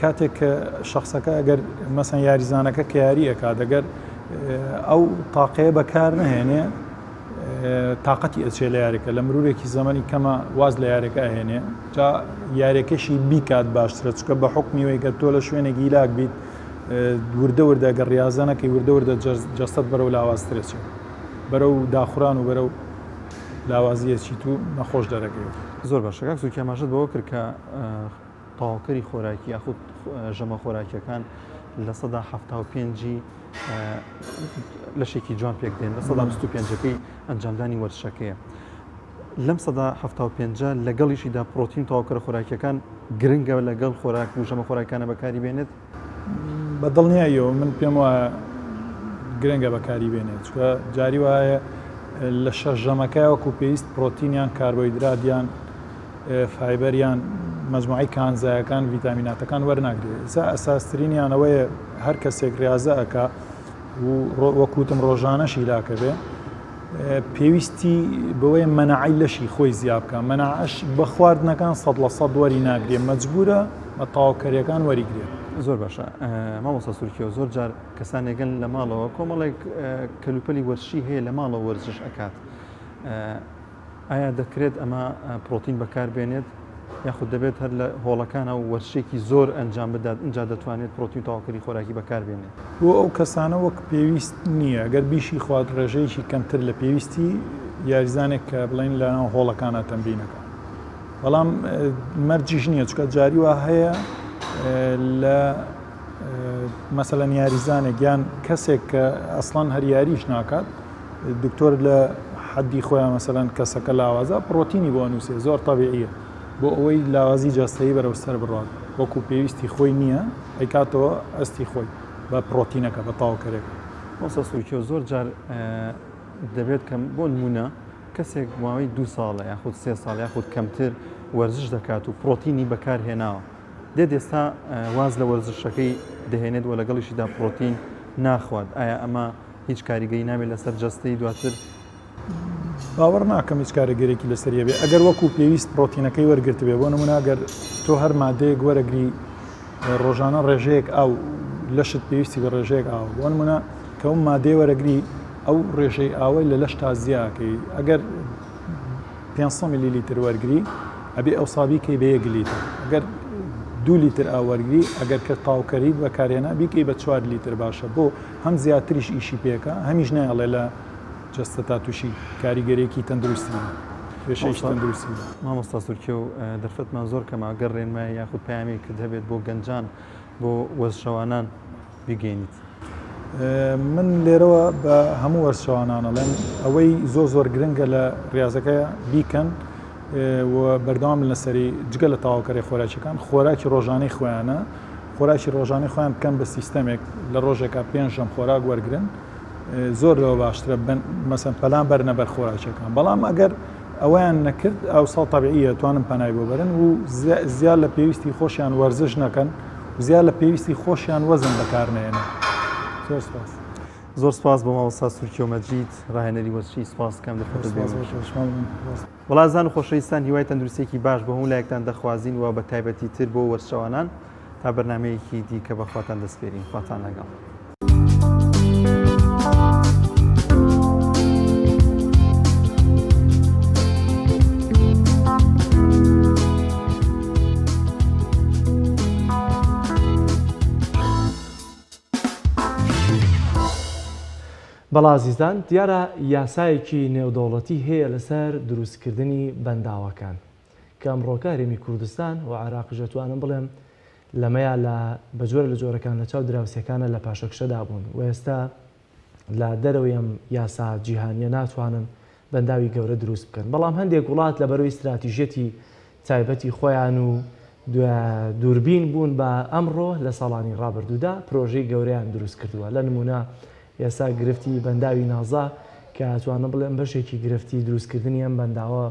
کاتێک کە شخصەکە ئەگەر مەسەن یاریزانەکە کە یاری ئەکات ئەگەر ئەو تاقەیە بەکار نەهێنێ تااقەتی ئەچێ لە یاریەکە لە مرورێکی زەمەنی کەمە واز لە یاریەکە ئەهێنێ جا یاریەکەشی بیکات باشترە چکە بە حکمیەوەی گەر تۆ لە شوێنێکی هیلاک بیت وردە وردە گەر ڕیازە نەکەی وردە وردە جەستەت بەرەو لاوازتر ئەچێت بەرەو داخوران و بەرەو لاوازی ئەچیت و نەخۆش دەرەکەویت. زۆر باشە کاک سوکی ئاماژەت بەوە کرد کە تەواوکەری خۆراکی یاخود ژەمە خۆراکیەکان 75% ی لەشێکی جوان پێک دێن 25%ەکەی ئەنجامدانی وەرزشەکەیە لەم سەدا 75 لەگەڵیشیدا پرۆتین تەواوکەرە خۆراکیەکان گرنگە لەگەڵ خۆراک و ژەمە خۆراکانە بەکاری بێنێت بە دڵنیاییەوە من پێم وایە گرنگە بەکاری بێنێت چونکە جاری وایە لە شەش ژەمەکە وەکو پێویست پرۆتین یان کاربۆیدرات یان فایبەر یان مەجموعەی کانزایەکان ڤیتامیناتەکان وەرناگرێت ئێستا ئەساسترینیان ئەوەیە هەر کەسێک ڕاضە ئەکا و وەکوتم ڕۆژانەش هیلاکە بێ پێویستی بەوەیە مەناعەی لەشی خۆی زیا بکا، مەناعەش بە خواردنەکان 100% وەری ناگرێ، مەجبورە بە تەواوکەریەکان وەریگرێ. زۆر باشە مامۆستا سورکیۆ زۆر جار کەسانێکن لە ماڵەوە کۆمەڵێک کەلوپەلی وەرزشی هەیە لە ماڵەوە وەرزش ئەکات ئایا دەکرێت ئەمە پرۆتین بەکار بێنێت یاخود دەبێت هەر لە هۆڵەکانە و وەرزشێکی زۆر ئەنجام بدات ئینجا دەتوانێت پرۆتین و تەواوکەری خۆراکی بەکار بێنێت؟ بۆ ئەو کەسانە وەک پێویست نییە، گەر بیشی خوات ڕێژەیەکی کەمتر لە پێویستی یاریزانێک کە بڵێین لە ناو هۆڵەکانە تەمرینەکە بەڵام مەرجیش نییە چونکە جاری وا هەیە لە مەسەلەن یاریزانێک یان کەسێک کە ئەسڵەن هەر یاریش ناکات دکتۆر لە حەدی خۆیان مەسەلەن کەسەکە لاوازە پڕۆتینی بۆ ئەنووسێ زۆر تەبیعیە بۆ ئەوەی لاوازی جەستەیی بەرەو سەر بڕوات وەکو پێویستی خۆی نییە ئەیکاتەوە ئەستی خۆی بە پڕۆتینەکە بە تەواوکەرەکە. مامۆستا سورکیۆ زۆر جار دەبێت کە بۆ نمونە کەسێک ماوەی دوو ساڵە یاخود سێ ساڵ یاخود کەمتر وەرزش دەکات و پرۆتینی بەکار هێناوە دێت ئێستا واز لە وەرزشەکەی دەهێنێت و لەگەڵیشیدا پرۆتین ناخوات ئایا ئەمە هیچ کاریگەری نابێت لەسەر جەستەی دواتر؟ باوەڕ ناکەم هیچ کاریگەرێکی لەسەر هەبێ ئەگەر وەکو پێویست پرۆتینەکەی وەرگرتبێ بۆ نمونە ئەگەر تۆ هەر مادەیەک وەرەگری ڕۆژانە ڕێژەیەک ئاو لەشت پێویستی بە ڕێژەیەک ئاو بۆ نمونە کە ئەو مادەیە وەرەگری ئەو ڕێژەی ئاوەی لە لەش تا زیاکەی ئەگەر 500 میلیلیتر وەرگری ئەبێ ئەوسا بیکەی بە یەک لیتر ئەگەر دوو لیتر ئاو وەرگری ئەگەر کە تاوکەریت بەکارهێنا بیکەی بە چوار لیتر باشە بۆ هەم زیاتریش ئیشی پێکە هەمیش نایەڵێ لە جەستە تا تووشی کاریگەرێکی تەندروستی بێت کێشەیەکی تەندروستی بێت. مامۆستا سورکێو دەرفەتمان زۆر کەمە گەر ڕێنمایی یاخود پەیامێکت هەبێت بۆ گەنجان بۆ وەرزشەوانان بیگەینیت. من لێرەوە بە هەموو وەرزشەوانان ئەڵێم ئەوەی زۆر زۆر گرنگە لە ڕاضەکە بیکەن و بەردەوام لەسەری جگە لە تەواوکەری خۆراکیەکان خۆراکی ڕۆژانەی خۆیانە خۆراکی ڕۆژانەی خۆیان بکەن بە سیستەمێک لە ڕۆژێکا پێنج ژەم خۆراک وەرگن زۆر لەوە باشترە مەسەن پەلان بەرنە بەر خۆراکیەکان بەڵام ئەگەر ئەوەیان نەکرد ئەوسا تەبیعیە توانن پەنای بۆ بەرن و زیاد لە پێویستی خۆشیان وەرزش نەکەن و زیاد لە پێویستی خۆشیان وەزن بەکارنەیەنن زۆر سپاس. زۆر سپاس بۆ مامۆستا سورکیۆ مەجید ڕاهێنەری وەرزشی سپاس کەم دەرفەتت بێ وەڵا ئازیزان و خۆشەویستان هیوای تەندروستیەکی باش بۆ هەموو لایەکتان دەخوازین و بە تایبەتی تر بۆ وەرزشەوانان تا بەرنامەیەکی دیکە بە خواتان دەسپێرین خواتان لەگەڵ. بەڵا ئازیزان دیارە یاسایەکی نێودەوڵەتی هەیە لەسەر دروستکردنی بەنداوەکان کە ئەمڕۆکە هەرێمی کوردستان و عێراقیش ئەتوانم بڵێم لەمەیا لە بە جۆرە لە جۆرەکان لە چاو دراوسێکانە لە پاشەکشەدا بوون و ئێستا لە دەرەوەی ئەم یاسا جیهانیە ناتوانن بەنداوی گەورە دروست بکەن بەڵام هەندێک وڵات لە بەرەوەی ستراتیژیەتی تایبەتی خۆیان و دووربین بوون بە ئەمڕۆ لە ساڵانی ڕابردوودا پرۆژەی گەورەیان دروست کردووە لە نمونە ئێستا گرفتی بەنداوی نازا کە ئەتوانم بڵێم بەشێکی گرفتی دروستکردنی ئەم بەنداوە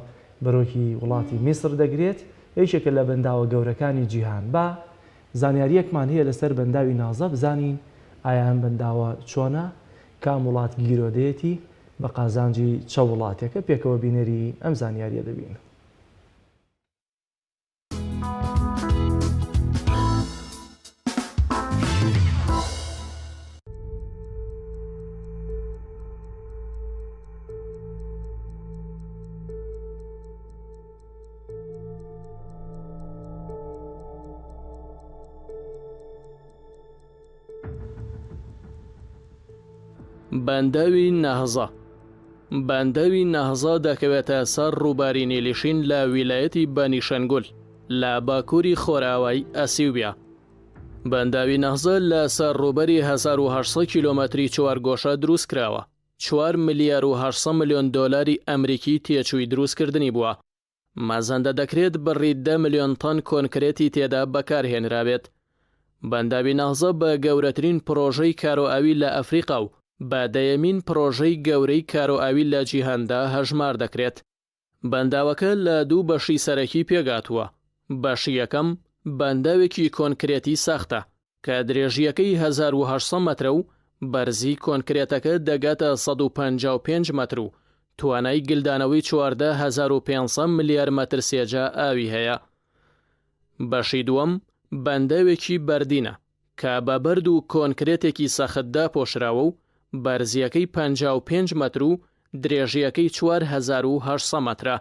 بەرۆکی وڵاتی میسر دەگرێت یەکێکە لە بەنداوە گەورەکانی جیهان با زانیاریەکمان هەیە لەسەر بەنداوی نازە بزانین ئایا ئەم بەنداوە چۆنە کام وڵات گیرۆدەیەتی بە قازانجی چە وڵاتێکە پێکەوە بینەری ئەم زانیاریە دەبین. بەنداوی نەهزە بەنداوی نەهزە دەکەوێتە سەر ڕووباری نیلیشین لە ویلایەتی بەنیشەنگول لە باکووری خۆرئاوای ئەسیوبیا. بەنداوی نەهزە لە سەر ڕووبەری 1800 کیلۆمەتری چوارگۆشە دروست کراوە. چوار ملیار و 800 ملیۆن دۆلاری ئەمریکی تێچووی دروستکردنی بووە. مەزەندە دەکرێت بڕی دە ملیۆن تەن کۆنکرێتی تێدا بەکارهێنرابێت. بەنداوی نەهزە بە گەورەترین پرۆژەی کارۆئاوی لە ئەفریقا و بە دەیەمین پرۆژەی گەورەی کارۆئاوی لە جیهاندا هەژمار دەکرێت. بەنداوەکە لە دوو بەشی سەرەکی پێکهاتووە، بەشی یەکەم بەنداوێکی کۆنکرێتی سەختە کە درێژییەکەی 1800 مەترە و بەرزی کۆنکرێتەکە دەگاتە 155 مەتر و توانای گلدانەوەی 14500 ملیار مەتر سێجا ئاوی هەیە. بەشی دووەم بەنداوێکی بەردینە کە بە بەرد و کۆنکرێتێکی سەخت داپۆشراوە و بەرزییەکەی 55 مەتر و درێژییەکەی 4800 مەترە.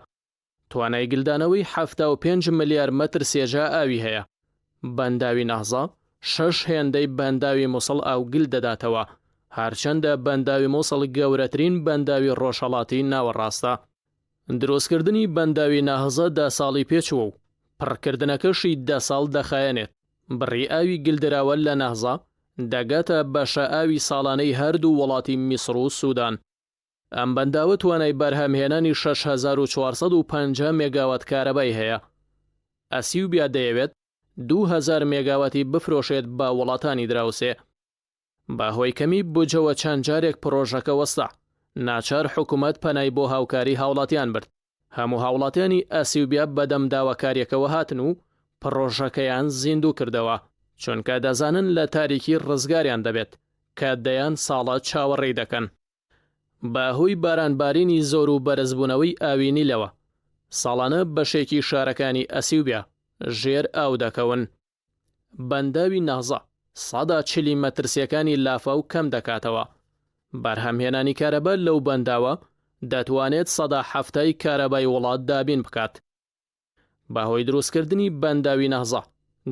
توانای گلدانەوەی 75 ملیار مەتر سێجا ئاوی هەیە. بەنداوی نەهزە شەش هێندەی بەنداوی موسڵ ئاو گل دەداتەوە، هەرچەندە بەنداوی موسڵ گەورەترین بەنداوی ڕۆژهەڵاتی ناوەڕاستە. دروستکردنی بەنداوی نەهزە دە ساڵی پێچووە و پڕکردنەکەشی دە ساڵ دەخایەنێت. بڕی ئاوی گلدراوە لە نەهزە دەگاتە بەشە ئاوی ساڵانەی هەردوو وڵاتی میسڕ و سودان. ئەم بەنداوە توانای بەرهەمهێنانی 6450 مێگاوات کارەبای هەیە. ئەسیوبیا دەیەوێت 2000 مێگاواتی بفرۆشێت بە وڵاتانی دراوسێ. بەهۆی کەمی بودجەوە چەند جارێک پڕۆژەکە وەستا، ناچار حکومەت پەنای بۆ هاوکاری هاوڵاتیان برد. هەموو هاوڵاتیانی ئەسیوبیا بەدەم داواکارییەکەوە هاتن و پڕۆژەکەیان زیندوو کردەوە، چونکە دەزانن لە تاریکی ڕزگاریان دەبێت کە دەیان ساڵە چاوەڕێی دەکەن. بە هۆی بارانبارینی زۆر و بەرزبوونەوەی ئاوی نیلەوە، ساڵانە بەشێکی شارەکانی ئەسیوبیا ژێر ئاو دەکەون. بەنداوی نەهزە سەدا چلی مەترسییەکانی لافاو کەم دەکاتەوە. بەرهەمهێنانی کارەبا لەو بەنداوە دەتوانێت سەدا حەفتای کارەبای وڵات دابین بکات. بەهۆی دروستکردنی بەنداوی نەهزە،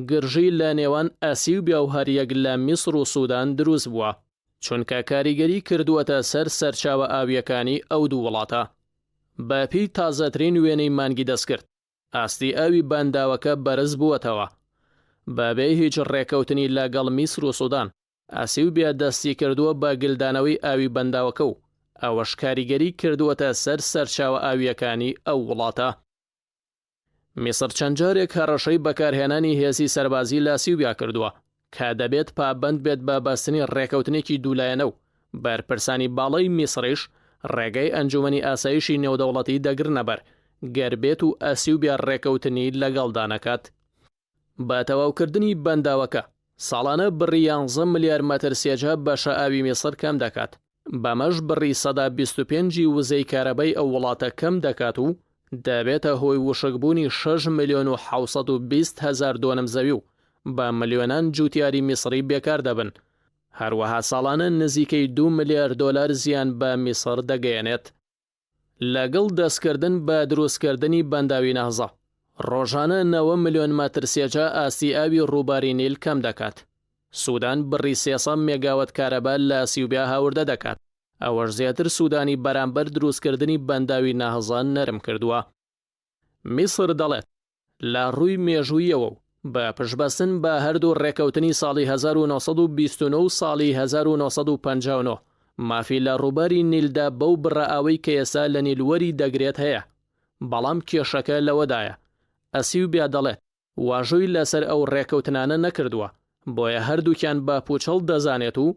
گرژی لە نێوان ئەسیوبیا و هەریەک لە میسر و سودان دروست بووە، چونکە کاریگەری کردووەتە سەر سەرچاوە ئاوییەکانی ئەو دوو وڵاتە. بەپێی تازەترین وێنەی مانگی دەستکرد، ئاستی ئاوی بەنداوەکە بەرز بووەتەوە. بەبێ هیچ ڕێکەوتنی لەگەڵ میسر و سودان، ئەسیوبیا دەستیکردووە بە گلدانەوەی ئاوی بەنداوەکە و ئەوەش کاریگەری کردووەتە سەر سەرچاوە ئاوییەکانی ئەو وڵاتە. میسر چەند جارێک هەڕەشەی بەکارهێنانی هێزی سەربازی لە ئەسیوبیا کردووە کە دەبێت پابەند بێت بە بەستنی ڕێکەوتنێکی دوولایەنە و بەرپرسانی باڵای میسریش ڕێگای ئەنجومەنی ئاسایشی نێودەوڵەتی دەگرنەبەر گەر بێت و ئەسیوبیا ڕێکەوتنی لەگەڵدا نەکات. بە تەواوکردنی بەنداوەکە، ساڵانە بڕی یانزە ملیار مەتر سێجا بەشە ئاوی میسر کەم دەکات، بەمەش بڕی سەدا 25 ی وزەی کارەبای ئەو وڵاتە کەم دەکات و دەبێتە هۆی وشکبوونی شەش ملیۆن و 720 هەزار دۆنم زەوی و بە ملیۆنان جووتیاری میسری بێکار دەبن، هەروەها ساڵانە نزیکەی دوو ملیار دۆلار زیان بە میسر دەگەیەنێت. لەگەڵ دەستکردن بە دروستکردنی بەنداوی نەهزە، ڕۆژانە نەوە ملیۆن مەتر سێجا ئاستی ئاوی ڕووباری نیل کەم دەکات. سودان بڕی 300 مێگاوات کارەبا لە ئەسیوبیا هاوردە دەکات. ئەوەش زیاتر سودانی بەرامبەر دروستکردنی بەنداوی نەهزە نەرم کردووە. میسر دەڵێت، لە ڕووی مێژووییەوە و بە پشتبەستن بە هەردوو ڕێککەوتنی ساڵی 1929 و ساڵی 1959، مافی لە ڕووباری نیلدا بەو بڕە ئاوەی کە ئێستا لە نیل وەری دەگرێت هەیە. بەڵام کێشەکە لەوەدایە، ئەسیوبیا دەڵێت، واژۆی لەسەر ئەو ڕێککەوتنانە نەکردووە، بۆیە هەردووکیان بە پووچەڵ دەزانێت و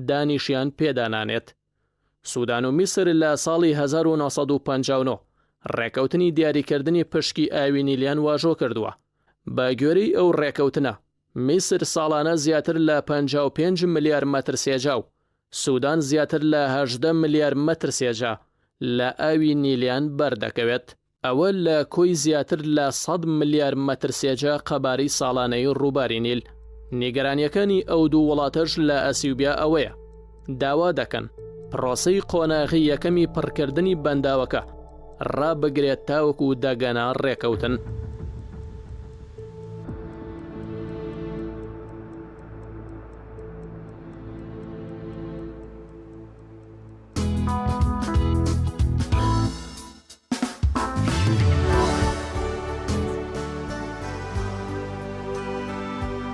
دانیشیان پێدا نانێت. سودان و میسر لە ساڵی 1959 ڕێککەوتنی دیاریکردنی پشکی ئاوی نیلیان واژۆ کردووە. بە گوێرەی ئەو ڕێککەوتنە، میسر ساڵانە زیاتر لە 55 ملیار مەتر سێجا و سودان زیاتر لە 18 ملیار مەتر سێجا لە ئاوی نیلیان بەردەکەوێت. ئەوە لە کۆی زیاتر لە سەد ملیار مەتر سێجا قەبارەی ساڵانەی ڕووباری نیل. نیگەرانییەکانی ئەو دوو وڵاتەش لە ئەسیوبیا ئەوەیە، داوا دەکەن پرۆسەی قۆناغی یەکەمی پڕکردنی بەنداوەکە ڕابگرێت تاوەکو دەگەنە ڕێکەوتن.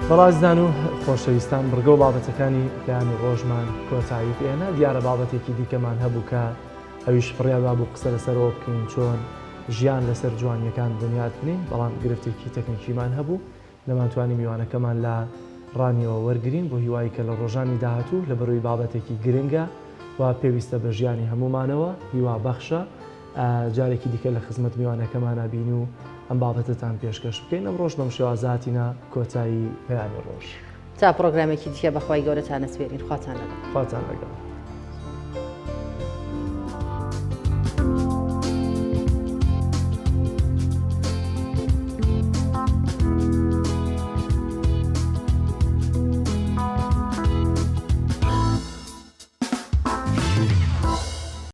بەڕازدان و خۆشەویستان بڕگە و بابەتەکانی پەیامی ڕۆژمان کۆتایی پێنا دیارە بابەتێکی دیکەمان هەبوو کە ئەویش بڕیار وابوو قسە لەسەرەوە بکەین چۆن ژیان لەسەر جوانیەکان بنیات بنین بەڵام گرفتێکی تەکنیکیمان هەبوو نەمانتوانی میوانەکەمان لە ڕانیەوە وەرگرین بۆ هیوای کە لە ڕۆژانی داهاتوو لە بەرەوەی بابەتێکی گرنگە و پێویستە بە ژیانی هەموومانەوە هیوا بەخشە جارێکی دیکە لە خزمەت میوانەکەمانا بین و ئەم بابەتەتان پێشکەش بکەین ئەمڕۆش بەم شێوازە هاتینە کۆتایی پەیامی ڕۆژ. تا پڕۆگرامێکی دیکە بەخوای گەورەتان ئەسپێرین خواتان لەگەڵ. خواتان لەگەڵ.